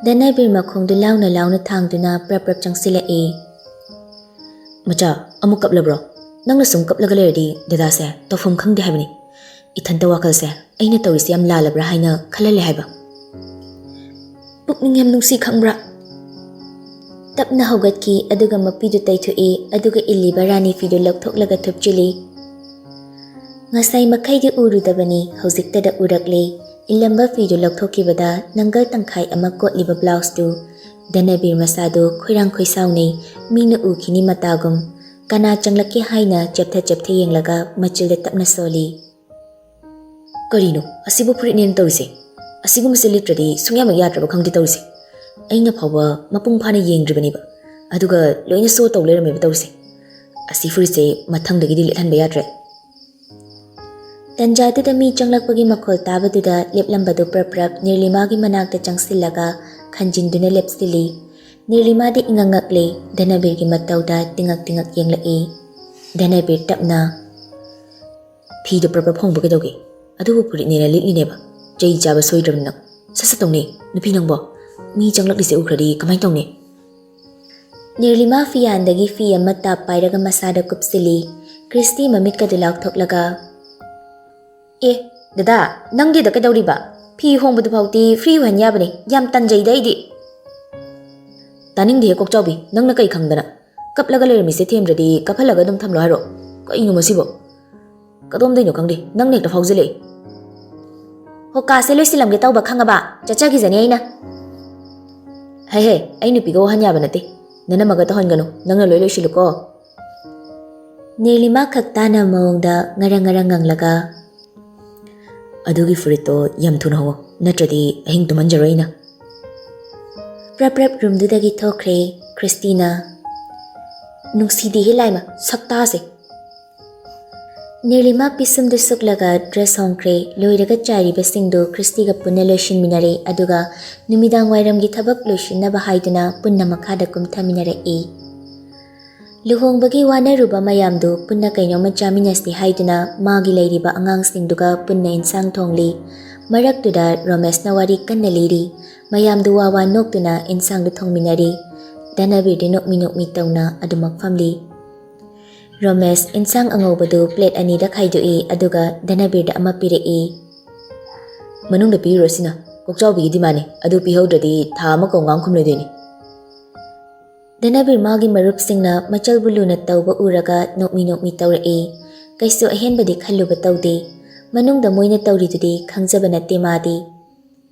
ꯙꯅꯕꯤꯔ ꯃꯈꯣꯡꯗꯨ ꯂꯥꯎꯅ ꯂꯥꯎꯅ ꯊꯥꯡꯗꯨꯅ ꯄ꯭ꯔꯞ ꯄ꯭ꯔꯞ ꯆꯪꯁꯤꯜꯂꯛꯏ꯫ "ꯃꯆꯥ, ꯑꯃꯨꯛ ꯀꯞꯂꯕ꯭ꯔꯣ? ꯅꯪꯅ ꯁꯨꯝ ꯀꯞꯂꯒ ꯂꯩꯔꯗꯤ ꯗꯗꯥꯁꯦ ꯇꯧꯐꯝ ꯈꯪꯗꯦ ꯍꯥꯏꯕꯅꯤ꯫ ꯏꯊꯟꯇ ꯋꯥꯈꯜꯁꯦ ꯑꯩꯅ ꯇꯧꯔꯤꯁꯦ ꯌꯥꯝ ꯂꯥꯜꯂꯕ꯭ꯔꯥ ꯍꯥꯏꯅ ꯈꯜꯍꯜꯂꯦ ꯍꯥꯏꯕ꯫" "ꯄꯨꯛꯅꯤꯡ ꯌꯥꯝ ꯅꯨꯡꯁꯤ ꯈꯪꯕ꯭ꯔꯥ?" ꯇꯞꯅ ꯍꯧꯒꯠꯈꯤ, ꯑꯗꯨꯒ ꯃꯄꯤꯗꯨ ꯇꯩꯊꯣꯛꯏ, ꯑꯗꯨꯒ ꯏꯜꯂꯤꯕ ꯔꯥꯅꯤ ꯐꯤꯗꯨ ꯂꯧꯊꯣꯛꯂꯒ ꯊꯨꯞꯆꯤꯜꯂꯤ꯫ ꯉꯁꯥꯏ ꯃꯈꯩꯗꯤ ꯎꯔꯨꯗꯕꯅꯤ, ꯍꯧꯖꯤꯛꯇꯗ ꯎꯔꯛꯂꯦ꯫ ꯏꯜꯂꯝꯕ ꯐꯤꯗꯨ ꯂꯧꯊꯣꯛꯈꯤꯕꯗ ꯅꯪꯒꯜ ꯇꯪꯈꯥꯏ ꯑꯃ ꯀꯣꯠꯂꯤꯕ ꯕ꯭ꯂꯥꯎꯁꯇꯨ꯫ ꯙꯅꯕꯤꯔ ꯃꯁꯥꯗꯨ ꯈꯣꯏꯔꯥꯡ ꯈꯣꯏꯁꯥꯎꯅꯩ, ꯃꯤꯅ ꯎꯈꯤꯅꯤ ꯃꯇꯥꯒꯨꯝ꯫ ꯀꯅꯥ ꯆꯪꯂꯛꯀꯦ ꯍꯥꯏꯅ ꯆꯦꯞꯊ ꯆꯦꯞꯊ ꯌꯦꯡꯂꯒ ꯃꯆꯤꯜꯗ ꯇꯞꯅ ꯁꯣꯜꯂꯤ꯫ "ꯀꯔꯤꯅꯣ ꯑꯁꯤꯕꯨ ꯐꯨꯔꯤꯠꯅꯦꯅ ꯇꯧꯔꯤꯁꯦ? ꯑꯁꯤꯒꯨꯝꯕꯁꯦ ꯂꯤꯠꯇ꯭ꯔꯗꯤ ꯁꯨꯡꯌꯥꯃꯛ ꯌꯥꯗ꯭ꯔꯕ ꯈꯪꯗꯦ ꯇꯧꯔꯤꯁꯦ꯫ ꯑꯩꯅ ꯐꯥꯎꯕ ꯃꯄꯨꯡ ꯐꯥꯅ ꯌꯦꯡꯗ꯭ꯔꯤꯕꯅꯦꯕ, ꯑꯗꯨꯒ ꯂꯣꯏꯅ ꯁꯣ ꯇꯧ ꯂꯩꯔꯝꯃꯦꯕ ꯇꯧꯔꯤꯁꯦ꯫ ꯑꯁꯤ ꯐꯨꯔꯤꯠꯁꯦ ꯃꯊꯪꯗꯒꯤꯗꯤ ꯂꯤꯠꯍꯟꯕ ꯌꯥꯗ꯭ꯔꯦ꯫" ꯇꯟꯖꯥꯗꯨꯗ ꯃꯤ ꯆꯪꯂꯛꯄꯒꯤ ꯃꯈꯣꯜ ꯇꯥꯕꯗꯨꯗ ꯂꯦꯞꯂꯝꯕꯗꯨ ꯄ꯭ꯔꯞ ꯄ꯭ꯔꯞ ꯅꯤꯔꯂꯤꯃꯥꯒꯤ ꯃꯅꯥꯛꯇ ꯆꯪꯁꯤꯜꯂꯒ ꯈꯟꯖꯤꯟꯗꯨꯅ ꯂꯦꯞꯁꯤꯜꯂꯤ꯫ ꯅꯤꯔꯂꯤꯃꯥꯗꯤ ꯏꯉꯛ ꯉꯛꯂꯦ꯫ ꯙꯅꯕꯤꯔꯒꯤ ꯃꯇꯧꯗ ꯇꯤꯉꯛ ꯇꯤꯉꯛ ꯌꯦꯡꯂꯛꯏ꯫ ꯙꯅꯕꯤꯔ ꯇꯞꯅ, "ꯐꯤꯗꯣ ꯄ꯭ꯔꯞ ꯄ꯭ꯔꯞ ꯍꯣꯡꯕ ꯀꯩꯗꯧꯒꯦ? ꯑꯗꯨꯕꯨ ꯐꯨꯔꯤꯠꯅꯦꯅ ꯂꯤꯠꯂꯤꯅꯦꯕ꯫ ꯆꯩ ꯆꯥꯕ ꯁꯣꯏꯗ꯭ꯔꯕꯅꯤ ꯅꯪ꯫ ꯁꯠ ꯁꯠ ꯇꯧꯅꯦ, ꯅꯨꯄꯤ ꯅꯪꯕꯣ꯫ ꯃꯤ ꯆꯪꯂꯛꯂꯤꯁꯦ ꯎꯈ꯭ꯔꯗꯤ ꯀꯃꯥꯏꯅ ꯇꯧꯅꯤ?" ꯅꯤꯔꯂꯤꯃꯥ ꯐꯤꯌꯥꯟꯗꯒꯤ ꯐꯤ ꯑꯃ ꯇꯥꯞ ꯄꯥꯏꯔꯒ ꯃꯁꯥꯗ ꯀꯨꯞꯁꯤꯜꯂꯤ꯫ ꯀ꯭ꯔꯤꯁꯇꯤ ꯃꯃꯤꯠꯀꯗꯨ ꯂꯥꯎꯊꯣꯛꯂꯒ, "ꯑꯦ, ꯗꯗꯥ, ꯅꯪꯒꯤꯗ ꯀꯩꯗꯧꯔꯤꯕ? ꯐꯤ ꯍꯣꯡꯕꯗꯨ ꯐꯥꯎꯗꯤ ꯐ꯭ꯔꯤ ꯑꯣꯏꯍꯟ ꯌꯥꯕꯅꯦ꯫ ꯌꯥꯝ ꯇꯟꯖꯩꯗ ꯑꯩꯗꯤ꯫" "ꯇꯥꯅꯤꯡꯗꯦꯍꯦ ꯀꯣꯛꯆꯥꯎꯕꯤ, ꯅꯪꯅ ꯀꯩ ꯈꯪꯗꯅ? ꯀꯞꯂꯒ ꯂꯩꯔꯝꯃꯤꯁꯦ ꯊꯦꯝꯗ꯭ꯔꯗꯤ ꯀꯞꯍꯜꯂꯒ ꯑꯗꯨꯝ ꯊꯝꯂꯣ ꯍꯥꯏꯔꯣ? ꯀꯩꯅꯣ ꯃꯁꯤꯕꯣ? ꯀꯗꯣꯝꯗꯩꯅꯣ ꯈꯪꯗꯦ, ꯅꯪꯅ ꯍꯦꯛꯇ ꯐꯥꯎꯖꯤꯜꯂꯛꯑꯦ꯫" "ꯍꯣ, ꯀꯥꯁꯦ ꯂꯣꯏꯁꯤꯜꯂꯝꯒꯦ ꯇꯧꯕ ꯈꯪꯉꯕ? ꯆꯠꯆꯈꯤꯖꯅꯤ ꯑꯩꯅ꯫" "ꯍꯦ ꯍꯦ, ꯑꯩ ꯅꯨꯄꯤꯒ ꯋꯥꯍꯟ ꯌꯥꯕ ꯅꯠꯇꯦ꯫ ꯅꯅꯝꯃꯒ ꯇꯧꯍꯟꯒꯅꯨ, ꯅꯪꯅ ꯂꯣꯏ ꯂꯣꯏꯁꯤꯜꯂꯨꯀꯣ꯫" ꯅꯤꯔꯂꯤꯃꯥ ꯈꯛ ꯇꯥꯅ ꯃꯑꯣꯡꯗ ꯉꯔꯪ ꯉꯔꯪ ꯉꯪꯂꯒ, "ꯑꯗꯨꯒꯤ ꯐꯨꯔꯤꯠꯇꯣ ꯌꯥꯝ ꯊꯨꯅ ꯍꯣꯡꯉꯣ, ꯅꯠꯇ꯭ꯔꯗꯤ ꯑꯍꯤꯡ ꯇꯨꯝꯍꯟꯖꯔꯣꯏ ꯑꯩꯅ꯫" ꯄ꯭ꯔꯞ ꯄ꯭ꯔꯞ ꯔꯨꯝꯗꯨꯗꯒꯤ ꯊꯣꯛꯈ꯭ꯔꯦ ꯀ꯭ꯔꯤꯁꯇꯤꯅ꯫ "ꯅꯨꯡꯁꯤꯗꯦꯍꯦ ꯂꯥꯏꯃ, ꯁꯛꯇꯥꯁꯦ꯫" ꯅꯤꯔꯂꯤꯃꯥ ꯄꯤꯁꯨꯝꯗꯨ ꯁꯨꯛꯂꯒ ꯗ꯭ꯔꯦꯁ ꯍꯣꯡꯈ꯭ꯔꯦ꯫ ꯂꯣꯏꯔꯒ ꯆꯥꯏꯔꯤꯕꯁꯤꯡꯗꯨ ꯀ꯭ꯔꯤꯁꯇꯤꯒ ꯄꯨꯟꯅ ꯂꯣꯏꯁꯤꯟꯃꯤꯟꯅꯔꯦ꯫ ꯑꯗꯨꯒ ꯅꯨꯃꯤꯗꯥꯡ ꯋꯥꯏꯔꯝꯒꯤ ꯊꯕꯛ ꯂꯣꯏꯁꯤꯟꯅꯕ ꯍꯥꯏꯗꯨꯅ ꯄꯨꯟꯅ ꯃꯈꯥꯗ ꯀꯨꯝꯊꯃꯤꯟꯅꯔꯛꯏ꯫ ꯂꯨꯍꯣꯡꯕꯒꯤ ꯋꯥꯅꯔꯨꯕ ꯃꯌꯥꯝꯗꯨ ꯄꯨꯟꯅ ꯀꯩꯅꯣꯝꯃ ꯆꯥꯃꯤꯟꯅꯁꯤ ꯍꯥꯏꯗꯨꯅ ꯃꯥꯒꯤ ꯂꯩꯔꯤꯕ ꯑꯉꯥꯡꯁꯤꯡꯗꯨꯒ ꯄꯨꯟꯅ ꯏꯟꯁꯥꯡ ꯊꯣꯡꯂꯤ꯫ ꯃꯔꯛꯇꯨꯗ ꯔꯣꯃꯦꯁꯅ ꯋꯥꯔꯤ ꯀꯟꯅ ꯂꯤꯔꯤ꯫ ꯃꯌꯥꯝꯗꯨ ꯋꯥ ꯋꯥ ꯅꯣꯛꯇꯨꯅ ꯏꯟꯁꯥꯡꯗꯨ ꯊꯣꯡꯃꯤꯟꯅꯔꯤ꯫ ꯙꯅꯕꯤꯔꯗꯤ ꯅꯣꯛꯃꯤ ꯅꯣꯛꯃꯤ ꯇꯧꯅ ꯑꯗꯨꯃꯛ ꯐꯝꯂꯤ꯫ ꯔꯣꯃꯦꯁ ꯏꯟꯁꯥꯡ ꯑꯉꯧꯕꯗꯨ ꯄ꯭ꯂꯦꯠ ꯑꯅꯤꯗ ꯈꯥꯏꯗꯣꯛꯏ, ꯑꯗꯨꯒ ꯙꯅꯕꯤꯔꯗ ꯑꯃ ꯄꯤꯔꯛꯏ꯫ "ꯃꯅꯨꯡꯗ ꯄꯤꯔꯨꯔꯣ ꯁꯤꯅ, ꯀꯣꯛꯆꯥꯎꯕꯤꯒꯤ ꯗꯤꯃꯥꯟꯅꯤ, ꯑꯗꯨ ꯄꯤꯍꯧꯗ꯭ꯔꯗꯤ ꯊꯥ ꯑꯃ ꯀꯧꯉꯥꯡ ꯈꯨꯝꯂꯣꯏꯗꯣꯏꯅꯤ꯫" ꯙꯅꯕꯤꯔ ꯃꯥꯒꯤ ꯃꯔꯨꯞꯁꯤꯡꯅ ꯃꯆꯜꯕꯨ ꯂꯨꯅ ꯇꯧꯕ ꯎꯔꯒ ꯅꯣꯛꯃꯤ ꯅꯣꯛꯃꯤ ꯇꯧꯔꯛꯏ꯫ ꯀꯩꯁꯨ ꯑꯍꯦꯟꯕꯗꯤ ꯈꯜꯂꯨꯕ ꯇꯧꯗꯦ꯫ ꯃꯅꯨꯡꯗ ꯃꯣꯏꯅ ꯇꯧꯔꯤꯗꯨꯗꯤ ꯈꯪꯖꯕ ꯅꯠꯇꯦ ꯃꯥꯗꯤ꯫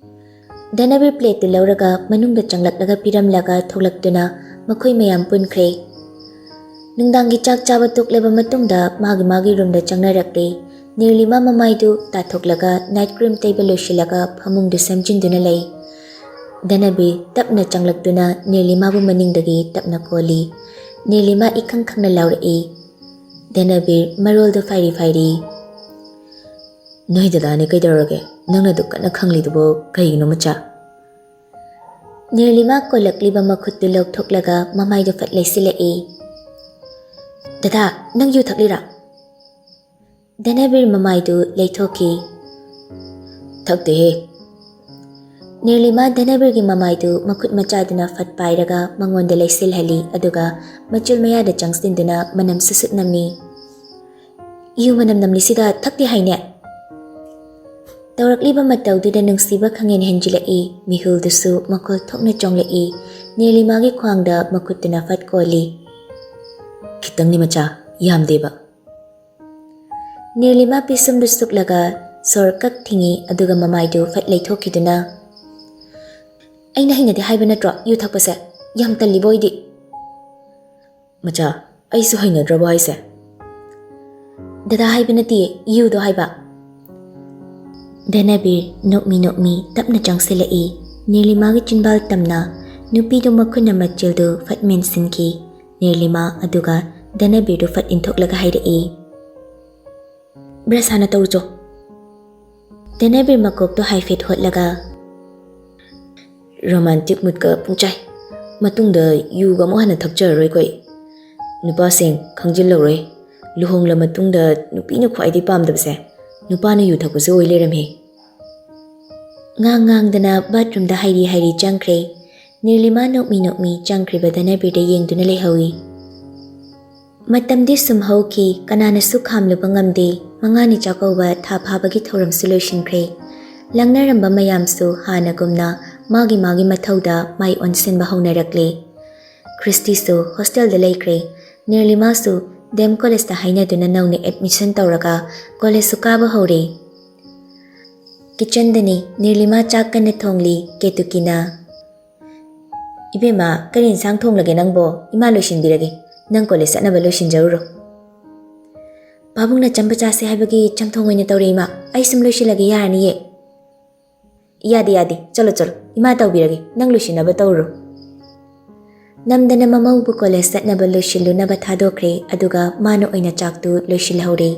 ꯙꯅꯕꯤꯔ ꯄ꯭ꯂꯦꯠꯇꯨ ꯂꯧꯔꯒ ꯃꯅꯨꯡꯗ ꯆꯪꯂꯛꯂꯒ ꯄꯤꯔꯝꯂꯒ ꯊꯣꯛꯂꯛꯇꯨꯅ ꯃꯈꯣꯏ ꯃꯌꯥꯝ ꯄꯨꯟꯈ꯭ꯔꯦ꯫ ꯅꯨꯡꯗꯥꯡꯒꯤ ꯆꯥꯛ ꯆꯥꯕ ꯇꯣꯛꯂꯕ ꯃꯇꯨꯡꯗ ꯃꯥꯒꯤ ꯃꯥꯒꯤ ꯔꯨꯝꯗ ꯆꯪꯅꯔꯛꯂꯤ꯫ ꯅꯤꯔꯂꯤꯃꯥ ꯃꯃꯥꯏꯗꯨ ꯇꯥꯊꯣꯛꯂꯒ ꯅꯥꯏꯠ ꯀ꯭ꯔꯤꯝ ꯇꯩꯕ ꯂꯣꯏꯁꯤꯜꯂꯒ ꯐꯃꯨꯡꯗꯨ ꯁꯦꯝꯖꯤꯟꯗꯨꯅ ꯂꯩ꯫ ꯙꯅꯕꯤꯔ ꯇꯞꯅ ꯆꯪꯂꯛꯇꯨꯅ ꯅꯤꯔꯂꯤꯃꯥꯕꯨ ꯃꯅꯤꯡꯗꯒꯤ ꯇꯞꯅ ꯀꯣꯜꯂꯤ꯫ ꯅꯤꯔꯂꯤꯃꯥ ꯏꯈꯪ ꯈꯪꯅ ꯂꯥꯎꯔꯛꯏ꯫ ꯙꯅꯕꯤꯔ ꯃꯔꯣꯜꯗꯨ ꯐꯥꯏꯔꯤ ꯐꯥꯏꯔꯤ꯫ "ꯅꯣꯏ ꯗꯗꯥꯅꯦ ꯀꯩꯗꯧꯔꯒꯦ? ꯅꯪꯅ ꯑꯗꯨꯛ ꯀꯟꯅ ꯈꯪꯂꯤꯗꯨꯕꯨ ꯀꯩꯒꯤꯅꯣ ꯃꯆꯥ?" ꯅꯤꯔꯂꯤꯃꯥ ꯀꯣꯜꯂꯛꯂꯤꯕ ꯃꯈꯨꯠꯇꯨ ꯂꯧꯊꯣꯛꯂꯒ ꯃꯃꯥꯏꯗꯨ ꯐꯠ ꯂꯩꯁꯤꯜꯂꯛꯏ꯫ "ꯗꯗꯥ, ꯅꯪ ꯌꯨ ꯊꯛꯂꯤꯔꯥ?" ꯙꯅꯕꯤꯔ ꯃꯃꯥꯏꯗꯨ ꯂꯩꯊꯣꯛꯈꯤ꯫ "ꯊꯛꯇꯦꯍꯦ꯫" ꯅꯤꯔꯂꯤꯃꯥ ꯙꯅꯕꯤꯔꯒꯤ ꯃꯃꯥꯏꯗꯨ ꯃꯈꯨꯠ ꯃꯆꯥꯗꯨꯅ ꯐꯠ ꯄꯥꯏꯔꯒ ꯃꯉꯣꯟꯗ ꯂꯩꯁꯤꯜꯍꯜꯂꯤ, ꯑꯗꯨꯒ ꯃꯆꯨꯜ ꯃꯌꯥꯗ ꯆꯪꯁꯤꯟꯗꯨꯅ ꯃꯅꯝ ꯁꯨꯠ ꯁꯨꯠ ꯅꯝꯃꯤ꯫ "ꯌꯨ ꯃꯅꯝ ꯅꯝꯂꯤꯁꯤꯗ ꯊꯛꯇꯦ ꯍꯥꯏꯅꯦ?" ꯇꯧꯔꯛꯂꯤꯕ ꯃꯇꯧꯗꯨꯗ ꯅꯨꯡꯁꯤꯕ ꯈꯪꯍꯦꯟ ꯍꯦꯟꯖꯤꯜꯂꯛꯏ꯫ ꯃꯤꯍꯨꯜꯗꯨꯁꯨ ꯃꯈꯣꯜ ꯊꯣꯛꯅ ꯆꯣꯡꯂꯛꯏ꯫ ꯅꯤꯔꯂꯤꯃꯥꯒꯤ ꯈ꯭ꯋꯥꯡꯗ ꯃꯈꯨꯠꯇꯨꯅ ꯐꯠ ꯀꯣꯜꯂꯤ꯫ "ꯈꯤꯇꯪꯅꯤ ꯃꯆꯥ, ꯌꯥꯝꯗꯦꯕ꯫" ꯅꯤꯔꯂꯤꯃꯥ ꯄꯤꯁꯨꯝꯗꯨ ꯁꯨꯛꯂꯒ ꯁꯣꯔ ꯀꯛ ꯊꯤꯡꯉꯤ, ꯑꯗꯨꯒ ꯃꯃꯥꯏꯗꯨ ꯐꯠ ꯂꯩꯊꯣꯛꯈꯤꯗꯨꯅ, "ꯑꯩꯅ ꯍꯩꯅꯗꯦ ꯍꯥꯏꯕ ꯅꯠꯇ꯭ꯔꯣ ꯌꯨ ꯊꯛꯄꯁꯦ? ꯌꯥꯝ ꯇꯜꯂꯤꯕꯣ ꯑꯩꯗꯤ꯫" "ꯃꯆꯥ, ꯑꯩꯁꯨ ꯍꯩꯅꯗ꯭ꯔꯕꯣ ꯍꯥꯏꯁꯦ?" "ꯗꯗꯥ ꯍꯥꯏꯕ ꯅꯠꯇꯦ, ꯌꯨꯗꯣ ꯍꯥꯏꯕ꯫" ꯙꯅꯕꯤꯔ ꯅꯣꯛꯃꯤ ꯅꯣꯛꯃꯤ ꯇꯞꯅ ꯆꯪꯁꯤꯜꯂꯛꯏ꯫ ꯅꯤꯔꯂꯤꯃꯥꯒꯤ ꯆꯤꯟꯕꯥꯜ ꯇꯝꯅ ꯅꯨꯄꯤꯗꯨ ꯃꯈꯨꯠꯅ ꯃꯆꯤꯜꯗꯨ ꯐꯠ ꯃꯦꯟꯁꯤꯟꯈꯤ꯫ ꯅꯤꯔꯂꯤꯃꯥ ꯑꯗꯨꯒ ꯙꯅꯕꯤꯔꯗꯨ ꯐꯠ ꯏꯟꯊꯣꯛꯂꯒ ꯍꯥꯏꯔꯛꯏ, "ꯕ꯭ꯔꯁ ꯍꯥꯟꯅ ꯇꯧꯔꯨꯆꯣ꯫" ꯙꯅꯕꯤꯔ ꯃꯀꯣꯛꯇꯨ ꯍꯥꯏꯐꯦꯠ ꯍꯣꯠꯂꯒ, "ꯔꯣꯃꯥꯟꯇꯤꯛ ꯃꯨꯠꯀ ꯄꯨꯡꯆꯥꯏ꯫ ꯃꯇꯨꯡꯗ ꯌꯨꯒ ꯑꯃꯨꯛ ꯍꯟꯅ ꯊꯛꯆꯔꯔꯣꯏ ꯑꯩꯈꯣꯏ꯫ ꯅꯨꯄꯥꯁꯤꯡ, ꯈꯪꯖꯤꯜꯍꯧꯔꯣꯏ, ꯂꯨꯍꯣꯡꯂ ꯃꯇꯨꯡꯗ ꯅꯨꯄꯤꯅ ꯈ꯭ꯋꯥꯏꯗꯒꯤ ꯄꯥꯝꯗꯕꯁꯦ ꯅꯨꯄꯥꯅ ꯌꯨ ꯊꯛꯄꯁꯦ ꯑꯣꯏ ꯂꯩꯔꯝꯃꯦ꯫" ꯉꯥꯡ ꯉꯥꯡꯗꯅ ꯕꯥꯠꯔꯨꯝꯗ ꯍꯥꯏꯔꯤ ꯍꯥꯏꯔꯤ ꯆꯪꯈ꯭ꯔꯦ꯫ ꯅꯤꯔꯂꯤꯃꯥ ꯅꯣꯛꯃꯤ ꯅꯣꯛꯃꯤ ꯆꯪꯈ꯭ꯔꯤꯕ ꯙꯅꯕꯤꯔꯗ ꯌꯦꯡꯗꯨꯅ ꯂꯩꯍꯧꯏ꯫ ꯃꯇꯝꯗꯤ ꯁꯨꯝ ꯍꯧꯈꯤ, ꯀꯅꯥꯅꯁꯨ ꯈꯥꯝꯂꯨꯕ ꯉꯝꯗꯦ꯫ ꯃꯉꯥꯅꯤ ꯆꯥꯛꯀꯧꯕ ꯊꯥ ꯐꯥꯕꯒꯤ ꯊꯧꯔꯝꯁꯨ ꯂꯣꯏꯁꯤꯟꯈ꯭ꯔꯦ꯫ ꯂꯪꯅꯔꯝꯕ ꯃꯌꯥꯝꯁꯨ ꯍꯥꯟꯅꯒꯨꯝꯅ ꯃꯥꯒꯤ ꯃꯥꯒꯤ ꯃꯊꯧꯗ ꯃꯥꯏ ꯑꯣꯟꯁꯤꯟꯕ ꯍꯧꯅꯔꯛꯂꯦ꯫ ꯈ꯭ꯔꯤꯁꯇꯤꯁꯨ ꯍꯣꯁꯇꯦꯜꯗ ꯂꯩꯈ꯭ꯔꯦ꯫ ꯅꯤꯔꯂꯤꯃꯥꯁꯨ ꯗꯦꯝ ꯀꯣꯂꯦꯖꯇ ꯍꯥꯏꯅꯗꯨꯅ ꯅꯧꯅ ꯑꯦꯗꯃꯤꯁꯟ ꯇꯧꯔꯒ ꯀꯣꯂꯦꯖꯁꯨ ꯀꯥꯕ ꯍꯧꯔꯦ꯫ ꯀꯤꯆꯟꯗꯅꯤ, ꯅꯤꯔꯂꯤꯃꯥ ꯆꯥꯛ ꯀꯟꯅ ꯊꯣꯡꯂꯤ꯫ ꯀꯦꯇꯨꯀꯤꯅ, "ꯏꯕꯦꯝꯃ, ꯀꯔꯤ ꯏꯟꯁꯥꯡ ꯊꯣꯡꯂꯒꯦ ꯅꯪꯕꯣ? ꯏꯃꯥ ꯂꯣꯏꯁꯤꯟꯕꯤꯔꯒꯦ꯫" ꯅꯪ ꯀꯣꯂꯦꯖ ꯆꯠꯅꯕ ꯂꯣꯏꯁꯤꯟꯖꯔꯨꯔꯣ꯫ ꯄꯥꯕꯨꯡꯅ ꯆꯝꯕ ꯆꯥꯁꯦ ꯍꯥꯏꯕꯒꯤ ꯆꯝꯊꯣꯡ ꯑꯣꯏꯅ ꯇꯧꯔꯦ, ꯏꯃꯥ꯫ ꯑꯩ ꯁꯨꯝ ꯂꯣꯏꯁꯤꯜꯂꯒꯦ, ꯌꯥꯔꯅꯤꯌꯦ꯫ ꯌꯥꯗꯦ, ꯌꯥꯗꯦ, ꯆꯠꯂꯣ, ꯆꯠꯂꯣ, ꯏꯃꯥ ꯇꯧꯕꯤꯔꯒꯦ, ꯅꯪ ꯂꯣꯏꯁꯤꯟꯅꯕ ꯇꯧꯔꯨꯔꯣ꯫ ꯅꯝꯗꯅ ꯃꯃꯧꯕꯨ ꯀꯣꯂꯦꯖ ꯆꯠꯅꯕ ꯂꯣꯏꯁꯤꯜꯂꯨꯅꯕ ꯊꯥꯗꯣꯛꯈ꯭ꯔꯦ, ꯑꯗꯨꯒ ꯃꯥꯅ ꯑꯣꯏꯅ ꯆꯥꯛꯇꯨ ꯂꯣꯏꯁꯤꯜꯍꯧꯔꯦ꯫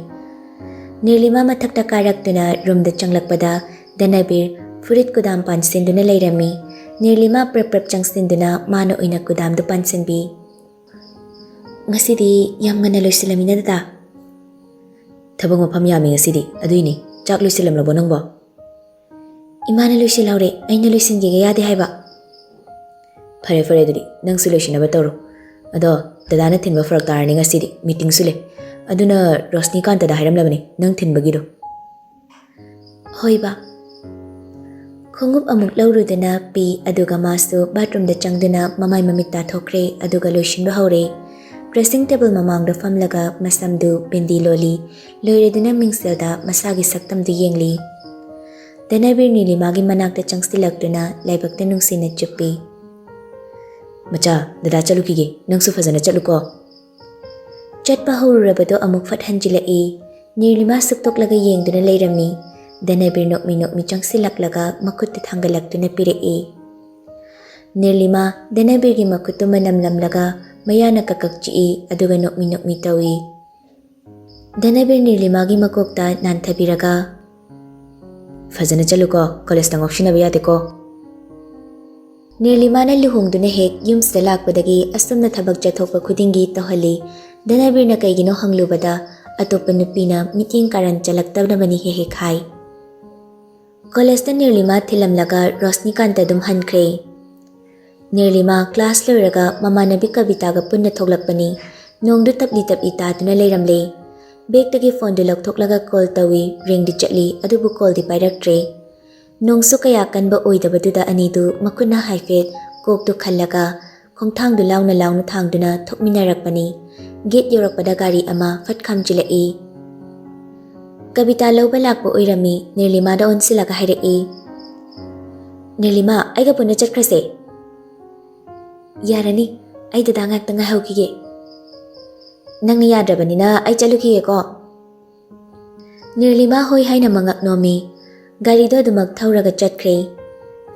ꯅꯤꯔꯂꯤꯃꯥ ꯃꯊꯛꯇ ꯀꯥꯔꯛꯇꯨꯅ ꯔꯨꯝꯗ ꯆꯪꯂꯛꯄꯗ ꯙꯅꯕꯤꯔ ꯐꯨꯔꯤꯠ ꯀꯨꯗꯥꯝ ꯄꯥꯟꯁꯤꯟꯗꯨꯅ ꯂꯩꯔꯝꯃꯤ꯫ ꯅꯤꯔꯂꯤꯃꯥ ꯄ꯭ꯔꯞ ꯄ꯭ꯔꯞ ꯆꯪꯁꯤꯟꯗꯨꯅ ꯃꯥꯅ ꯑꯣꯏꯅ ꯀꯨꯗꯥꯝꯗꯨ ꯄꯥꯟꯁꯤꯟꯕꯤ꯫ "ꯉꯁꯤꯗꯤ ꯌꯥꯝ ꯉꯟꯅ ꯂꯣꯏꯁꯤꯜꯂꯝꯃꯤꯅ, ꯗꯗꯥ?" "ꯊꯕꯛ ꯃꯐꯝ ꯌꯥꯝꯃꯤ ꯉꯁꯤꯗꯤ, ꯑꯗꯨꯏꯅꯤ꯫ ꯆꯥꯛ ꯂꯣꯏꯁꯤꯜꯂꯝꯂꯕꯣ ꯅꯪꯕꯣ?" "ꯏꯃꯥꯅ ꯂꯣꯏꯁꯤꯜꯍꯧꯔꯦ, ꯑꯩꯅ ꯂꯣꯏꯁꯤꯟꯒꯦꯒ ꯌꯥꯗꯦ ꯍꯥꯏꯕ꯫" "ꯐꯔꯦ, ꯐꯔꯦ, ꯑꯗꯨꯗꯤ ꯅꯪꯁꯨ ꯂꯣꯏꯁꯤꯟꯅꯕ ꯇꯧꯔꯣ꯫ ꯑꯗꯣ ꯗꯗꯥꯅ ꯊꯤꯟꯕ ꯐꯔꯛ ꯇꯥꯔꯅꯤ ꯉꯁꯤꯗꯤ, ꯃꯤꯇꯤꯡꯁꯨ ꯂꯩ꯫ ꯑꯗꯨꯅ ꯔꯣꯁꯅꯤꯀꯥꯟꯇꯗ ꯍꯥꯏꯔꯝꯂꯕꯅꯤ ꯅꯪ ꯊꯤꯟꯕꯒꯤꯗꯣ꯫" "ꯍꯣꯏ ꯕꯥ꯫" ꯈꯣꯡꯎꯞ ꯑꯃꯨꯛ ꯂꯧꯔꯨꯗꯨꯅ ꯄꯤ, ꯑꯗꯨꯒ ꯃꯥꯁꯨ ꯕꯥꯠꯔꯨꯝꯗ ꯆꯪꯗꯨꯅ ꯃꯃꯥꯏ ꯃꯃꯤꯠ ꯇꯥꯊꯣꯛꯈ꯭ꯔꯦ, ꯑꯗꯨꯒ ꯂꯣꯏꯁꯤꯟꯕ ꯍꯧꯔꯦ꯫ ꯗ꯭ꯔꯦꯁꯤꯡ ꯇꯦꯕꯜ ꯃꯃꯥꯡꯗ ꯐꯝꯂꯒ ꯃꯁꯝꯗꯨ ꯕꯤꯟꯗꯤ ꯂꯣꯜꯂꯤ꯫ ꯂꯣꯏꯔꯗꯨꯅ ꯃꯤꯡꯁꯦꯜꯗ ꯃꯁꯥꯒꯤ ꯁꯛꯇꯝꯗꯨ ꯌꯦꯡꯂꯤ꯫ ꯙꯅꯕꯤꯔ ꯅꯤꯂꯤꯃꯥꯒꯤ ꯃꯅꯥꯛꯇ ꯆꯪꯁꯤꯜꯂꯛꯇꯨꯅ ꯂꯥꯏꯕꯛꯇ ꯅꯨꯡꯁꯤꯅ ꯆꯨꯞꯄꯤ꯫ "ꯃꯆꯥ, ꯗꯗꯥ ꯆꯠꯂꯨꯈꯤꯒꯦ, ꯅꯪꯁꯨ ꯐꯖꯅ ꯆꯠꯂꯨꯀꯣ꯫" ꯆꯠꯄ ꯍꯧꯔꯨꯔꯕꯗꯣ ꯑꯃꯨꯛ ꯐꯠ ꯍꯟꯖꯤꯜꯂꯛꯏ꯫ ꯅꯤꯔꯂꯤꯃꯥ ꯁꯨꯛꯇꯣꯛꯂꯒ ꯌꯦꯡꯗꯨꯅ ꯂꯩꯔꯝꯃꯤ꯫ ꯙꯅꯕꯤꯔ ꯅꯣꯛꯃꯤ ꯅꯣꯛꯃꯤ ꯆꯪꯁꯤꯜꯂꯛꯂꯒ ꯃꯈꯨꯠꯇ ꯊꯥꯡꯒꯠꯂꯛꯇꯨꯅ ꯄꯤꯔꯛꯏ꯫ ꯅꯤꯔꯂꯤꯃꯥ ꯙꯅꯕꯤꯔꯒꯤ ꯃꯈꯨꯠꯇꯨ ꯃꯅꯝ ꯂꯝꯂꯒ ꯃꯌꯥꯅ ꯀꯛꯀꯛ ꯆꯤꯛꯏ, ꯑꯗꯨꯒ ꯅꯣꯛꯃꯤ ꯅꯣꯛꯃꯤ ꯇꯧꯏ꯫ ꯙꯅꯕꯤꯔ ꯅꯤꯔꯂꯤꯃꯥꯒꯤ ꯃꯀꯣꯛꯇ ꯅꯥꯟꯊꯕꯤꯔꯒ, "ꯐꯖꯅ ꯆꯠꯂꯨꯀꯣ, ꯀꯣꯂꯦꯖꯇ ꯉꯥꯎꯁꯤꯟꯅꯕ ꯌꯥꯗꯦꯀꯣ꯫" ꯅꯤꯔꯂꯤꯃꯥꯅ ꯂꯨꯍꯣꯡꯗꯨꯅ ꯍꯦꯛ ꯌꯨꯝꯁꯤꯗ ꯂꯥꯛꯄꯗꯒꯤ ꯑꯁꯨꯝꯅ ꯊꯕꯛ ꯆꯠꯊꯣꯛꯄ ꯈꯨꯗꯤꯡꯒꯤ ꯇꯧꯍꯜꯂꯤ꯫ ꯙꯅꯕꯤꯔꯅ ꯀꯩꯒꯤꯅꯣ ꯍꯪꯂꯨꯕꯗ, ꯑꯇꯣꯞꯄ ꯅꯨꯄꯤꯅ ꯃꯤꯠꯌꯦꯡ ꯀꯥꯔꯟ ꯆꯠꯂꯛꯇꯕꯅꯕꯅꯤ ꯍꯦꯛ ꯍꯦꯛ ꯍꯥꯏ꯫ ꯀꯣꯂꯦꯖꯇ ꯅꯤꯔꯂꯤꯃꯥ ꯊꯤꯜꯂꯝꯂꯒ ꯔꯣꯁꯅꯤꯀꯥꯟꯇ ꯑꯗꯨꯝ ꯍꯟꯈ꯭ꯔꯦ꯫ ꯅꯤꯔꯂꯤꯃꯥ ꯀ꯭ꯂꯥꯁ ꯂꯣꯏꯔꯒ ꯃꯃꯥꯟꯅꯕꯤ ꯀꯕꯤꯇꯥꯒ ꯄꯨꯟꯅ ꯊꯣꯛꯂꯛꯄꯅꯤ꯫ ꯅꯣꯡꯗꯨ ꯇꯞꯂꯤ ꯇꯞꯂꯤ ꯇꯥꯗꯨꯅ ꯂꯩꯔꯝꯂꯦ꯫ ꯕꯦꯒꯇꯒꯤ ꯐꯣꯟꯗꯨ ꯂꯧꯊꯣꯛꯂꯒ ꯀꯣꯜ ꯇꯧꯏ꯫ ꯔꯤꯡꯗꯤ ꯆꯠꯂꯤ, ꯑꯗꯨꯕꯨ ꯀꯣꯜꯗꯤ ꯄꯥꯏꯔꯛꯇ꯭ꯔꯦ꯫ ꯅꯣꯡꯁꯨ ꯀꯌꯥ ꯀꯟꯕ ꯑꯣꯏꯗꯕꯗꯨꯗ ꯑꯅꯤꯗꯨ ꯃꯈꯨꯠꯅ ꯍꯥꯏꯐꯦꯠ ꯀꯣꯛꯇꯨ ꯈꯜꯂꯒ ꯈꯣꯡꯊꯥꯡꯗꯨ ꯂꯥꯎꯅ ꯂꯥꯎꯅ ꯊꯥꯡꯗꯨꯅ ꯊꯣꯛꯃꯤꯟꯅꯔꯛꯄꯅꯤ꯫ ꯒꯦꯠ ꯌꯧꯔꯛꯄꯗ ꯒꯥꯔꯤ ꯑꯃ ꯐꯠ ꯈꯥꯝꯖꯤꯜꯂꯛꯏ꯫ ꯀꯕꯤꯇꯥ ꯂꯧꯕ ꯂꯥꯛꯄ ꯑꯣꯏꯔꯝꯃꯤ꯫ ꯅꯤꯔꯂꯤꯃꯥꯗ ꯑꯣꯟꯁꯤꯜꯂꯒ ꯍꯥꯏꯔꯛꯏ, "ꯅꯤꯔꯂꯤꯃꯥ, ꯑꯩꯒ ꯄꯨꯟꯅ ꯆꯠꯈ꯭ꯔꯁꯦ꯫" "ꯌꯥꯔꯅꯤ, ꯑꯩ ꯗꯗꯥ ꯉꯥꯛꯇ ꯉꯥꯏꯍꯧꯈꯤꯒꯦ꯫" "ꯅꯪꯅ ꯌꯥꯗ꯭ꯔꯕꯅꯤꯅ ꯑꯩ ꯆꯠꯂꯨꯈꯤꯒꯦꯀꯣ꯫" ꯅꯤꯔꯂꯤꯃꯥ ꯍꯣꯏ ꯍꯥꯏꯅ ꯃꯉꯛ ꯅꯣꯝꯃꯤ꯫ ꯒꯥꯔꯤꯗꯣ ꯑꯗꯨꯃꯛ ꯊꯧꯔꯒ ꯆꯠꯈ꯭ꯔꯦ꯫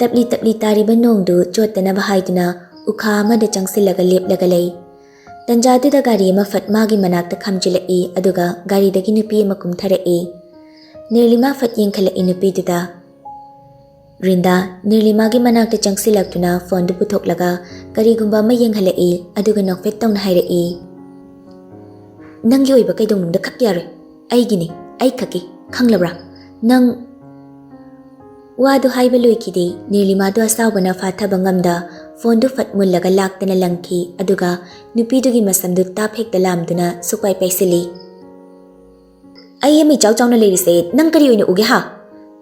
ꯇꯞꯂꯤ ꯇꯞꯂꯤ ꯇꯥꯔꯤꯕ ꯅꯣꯡꯗꯨ ꯆꯣꯠꯇꯅꯕ ꯍꯥꯏꯗꯨꯅ ꯎꯈꯥ ꯑꯃꯗ ꯆꯪꯁꯤꯜꯂꯒ ꯂꯦꯞꯂꯒ ꯂꯩ꯫ ꯇꯟꯖꯥꯗꯨꯗ ꯒꯥꯔꯤ ꯑꯃ ꯐꯠ ꯃꯥꯒꯤ ꯃꯅꯥꯛꯇ ꯈꯥꯝꯖꯤꯜꯂꯛꯏ, ꯑꯗꯨꯒ ꯒꯥꯔꯤꯗꯒꯤ ꯅꯨꯄꯤ ꯑꯃ ꯀꯨꯝꯊꯔꯛꯏ꯫ ꯅꯤꯔꯂꯤꯃꯥ ꯐꯠ ꯌꯦꯡꯈꯠꯂꯛꯏ ꯅꯨꯄꯤꯗꯨꯗ꯫ ꯔꯤꯟꯗꯥ ꯅꯤꯔꯂꯤꯃꯥꯒꯤ ꯃꯅꯥꯛꯇ ꯆꯪꯁꯤꯜꯂꯛꯇꯨꯅ ꯐꯣꯟꯗꯨ ꯄꯨꯊꯣꯛꯂꯒ ꯀꯔꯤꯒꯨꯝꯕ ꯑꯃ ꯌꯦꯡꯍꯜꯂꯛꯏ, ꯑꯗꯨꯒ ꯅꯣꯛꯐꯦꯠ ꯇꯧꯅ ꯍꯥꯏꯔꯛꯏ, "ꯅꯪꯒꯤ ꯑꯣꯏꯕ ꯀꯩꯗꯧꯅꯨꯡꯗ ꯈꯛ ꯌꯥꯔꯣꯏ꯫ ꯑꯩꯒꯤꯅꯤ, ꯑꯩ ꯈꯛꯀꯤ, ꯈꯪꯂꯕ꯭ꯔꯥ? ꯅꯪ..." ꯋꯥꯗꯨ ꯍꯥꯏꯕ ꯂꯣꯏꯈꯤꯗꯦ꯫ ꯅꯤꯔꯂꯤꯃꯥꯗꯨ ꯑꯁꯥꯎꯕꯅ ꯐꯥꯊꯕ ꯉꯝꯗ ꯐꯣꯟꯗꯨ ꯐꯠ ꯃꯨꯜꯂꯒ ꯂꯥꯛꯇꯅ ꯂꯪꯈꯤ, ꯑꯗꯨꯒ ꯅꯨꯄꯤꯗꯨꯒꯤ ꯃꯁꯝꯗꯨ ꯇꯥꯞ ꯍꯦꯛꯇ ꯂꯥꯝꯗꯨꯅ ꯁꯨꯛꯄꯥꯏ ꯄꯥꯏꯁꯤꯜꯂꯤ꯫ "ꯑꯩ ꯑꯃ ꯏꯆꯥꯎ ꯆꯥꯎꯅ ꯂꯩꯔꯤꯁꯦ ꯅꯪ ꯀꯔꯤ ꯑꯣꯏꯅ ꯎꯒꯦ ꯍꯥ?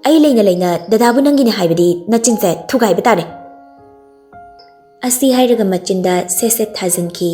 ꯑꯩ ꯂꯩꯅ ꯂꯩꯅ ꯗꯗꯥꯕꯨ ꯅꯪꯒꯤꯅꯦ ꯍꯥꯏꯕꯗꯤ ꯅꯆꯤꯟꯁꯦ ꯊꯨꯒꯥꯏꯕ ꯇꯥꯔꯦ꯫" ꯑꯁꯤ ꯍꯥꯏꯔꯒ ꯃꯆꯤꯟꯗ ꯁꯦꯠ ꯁꯦꯠ ꯊꯥꯖꯤꯟꯈꯤ꯫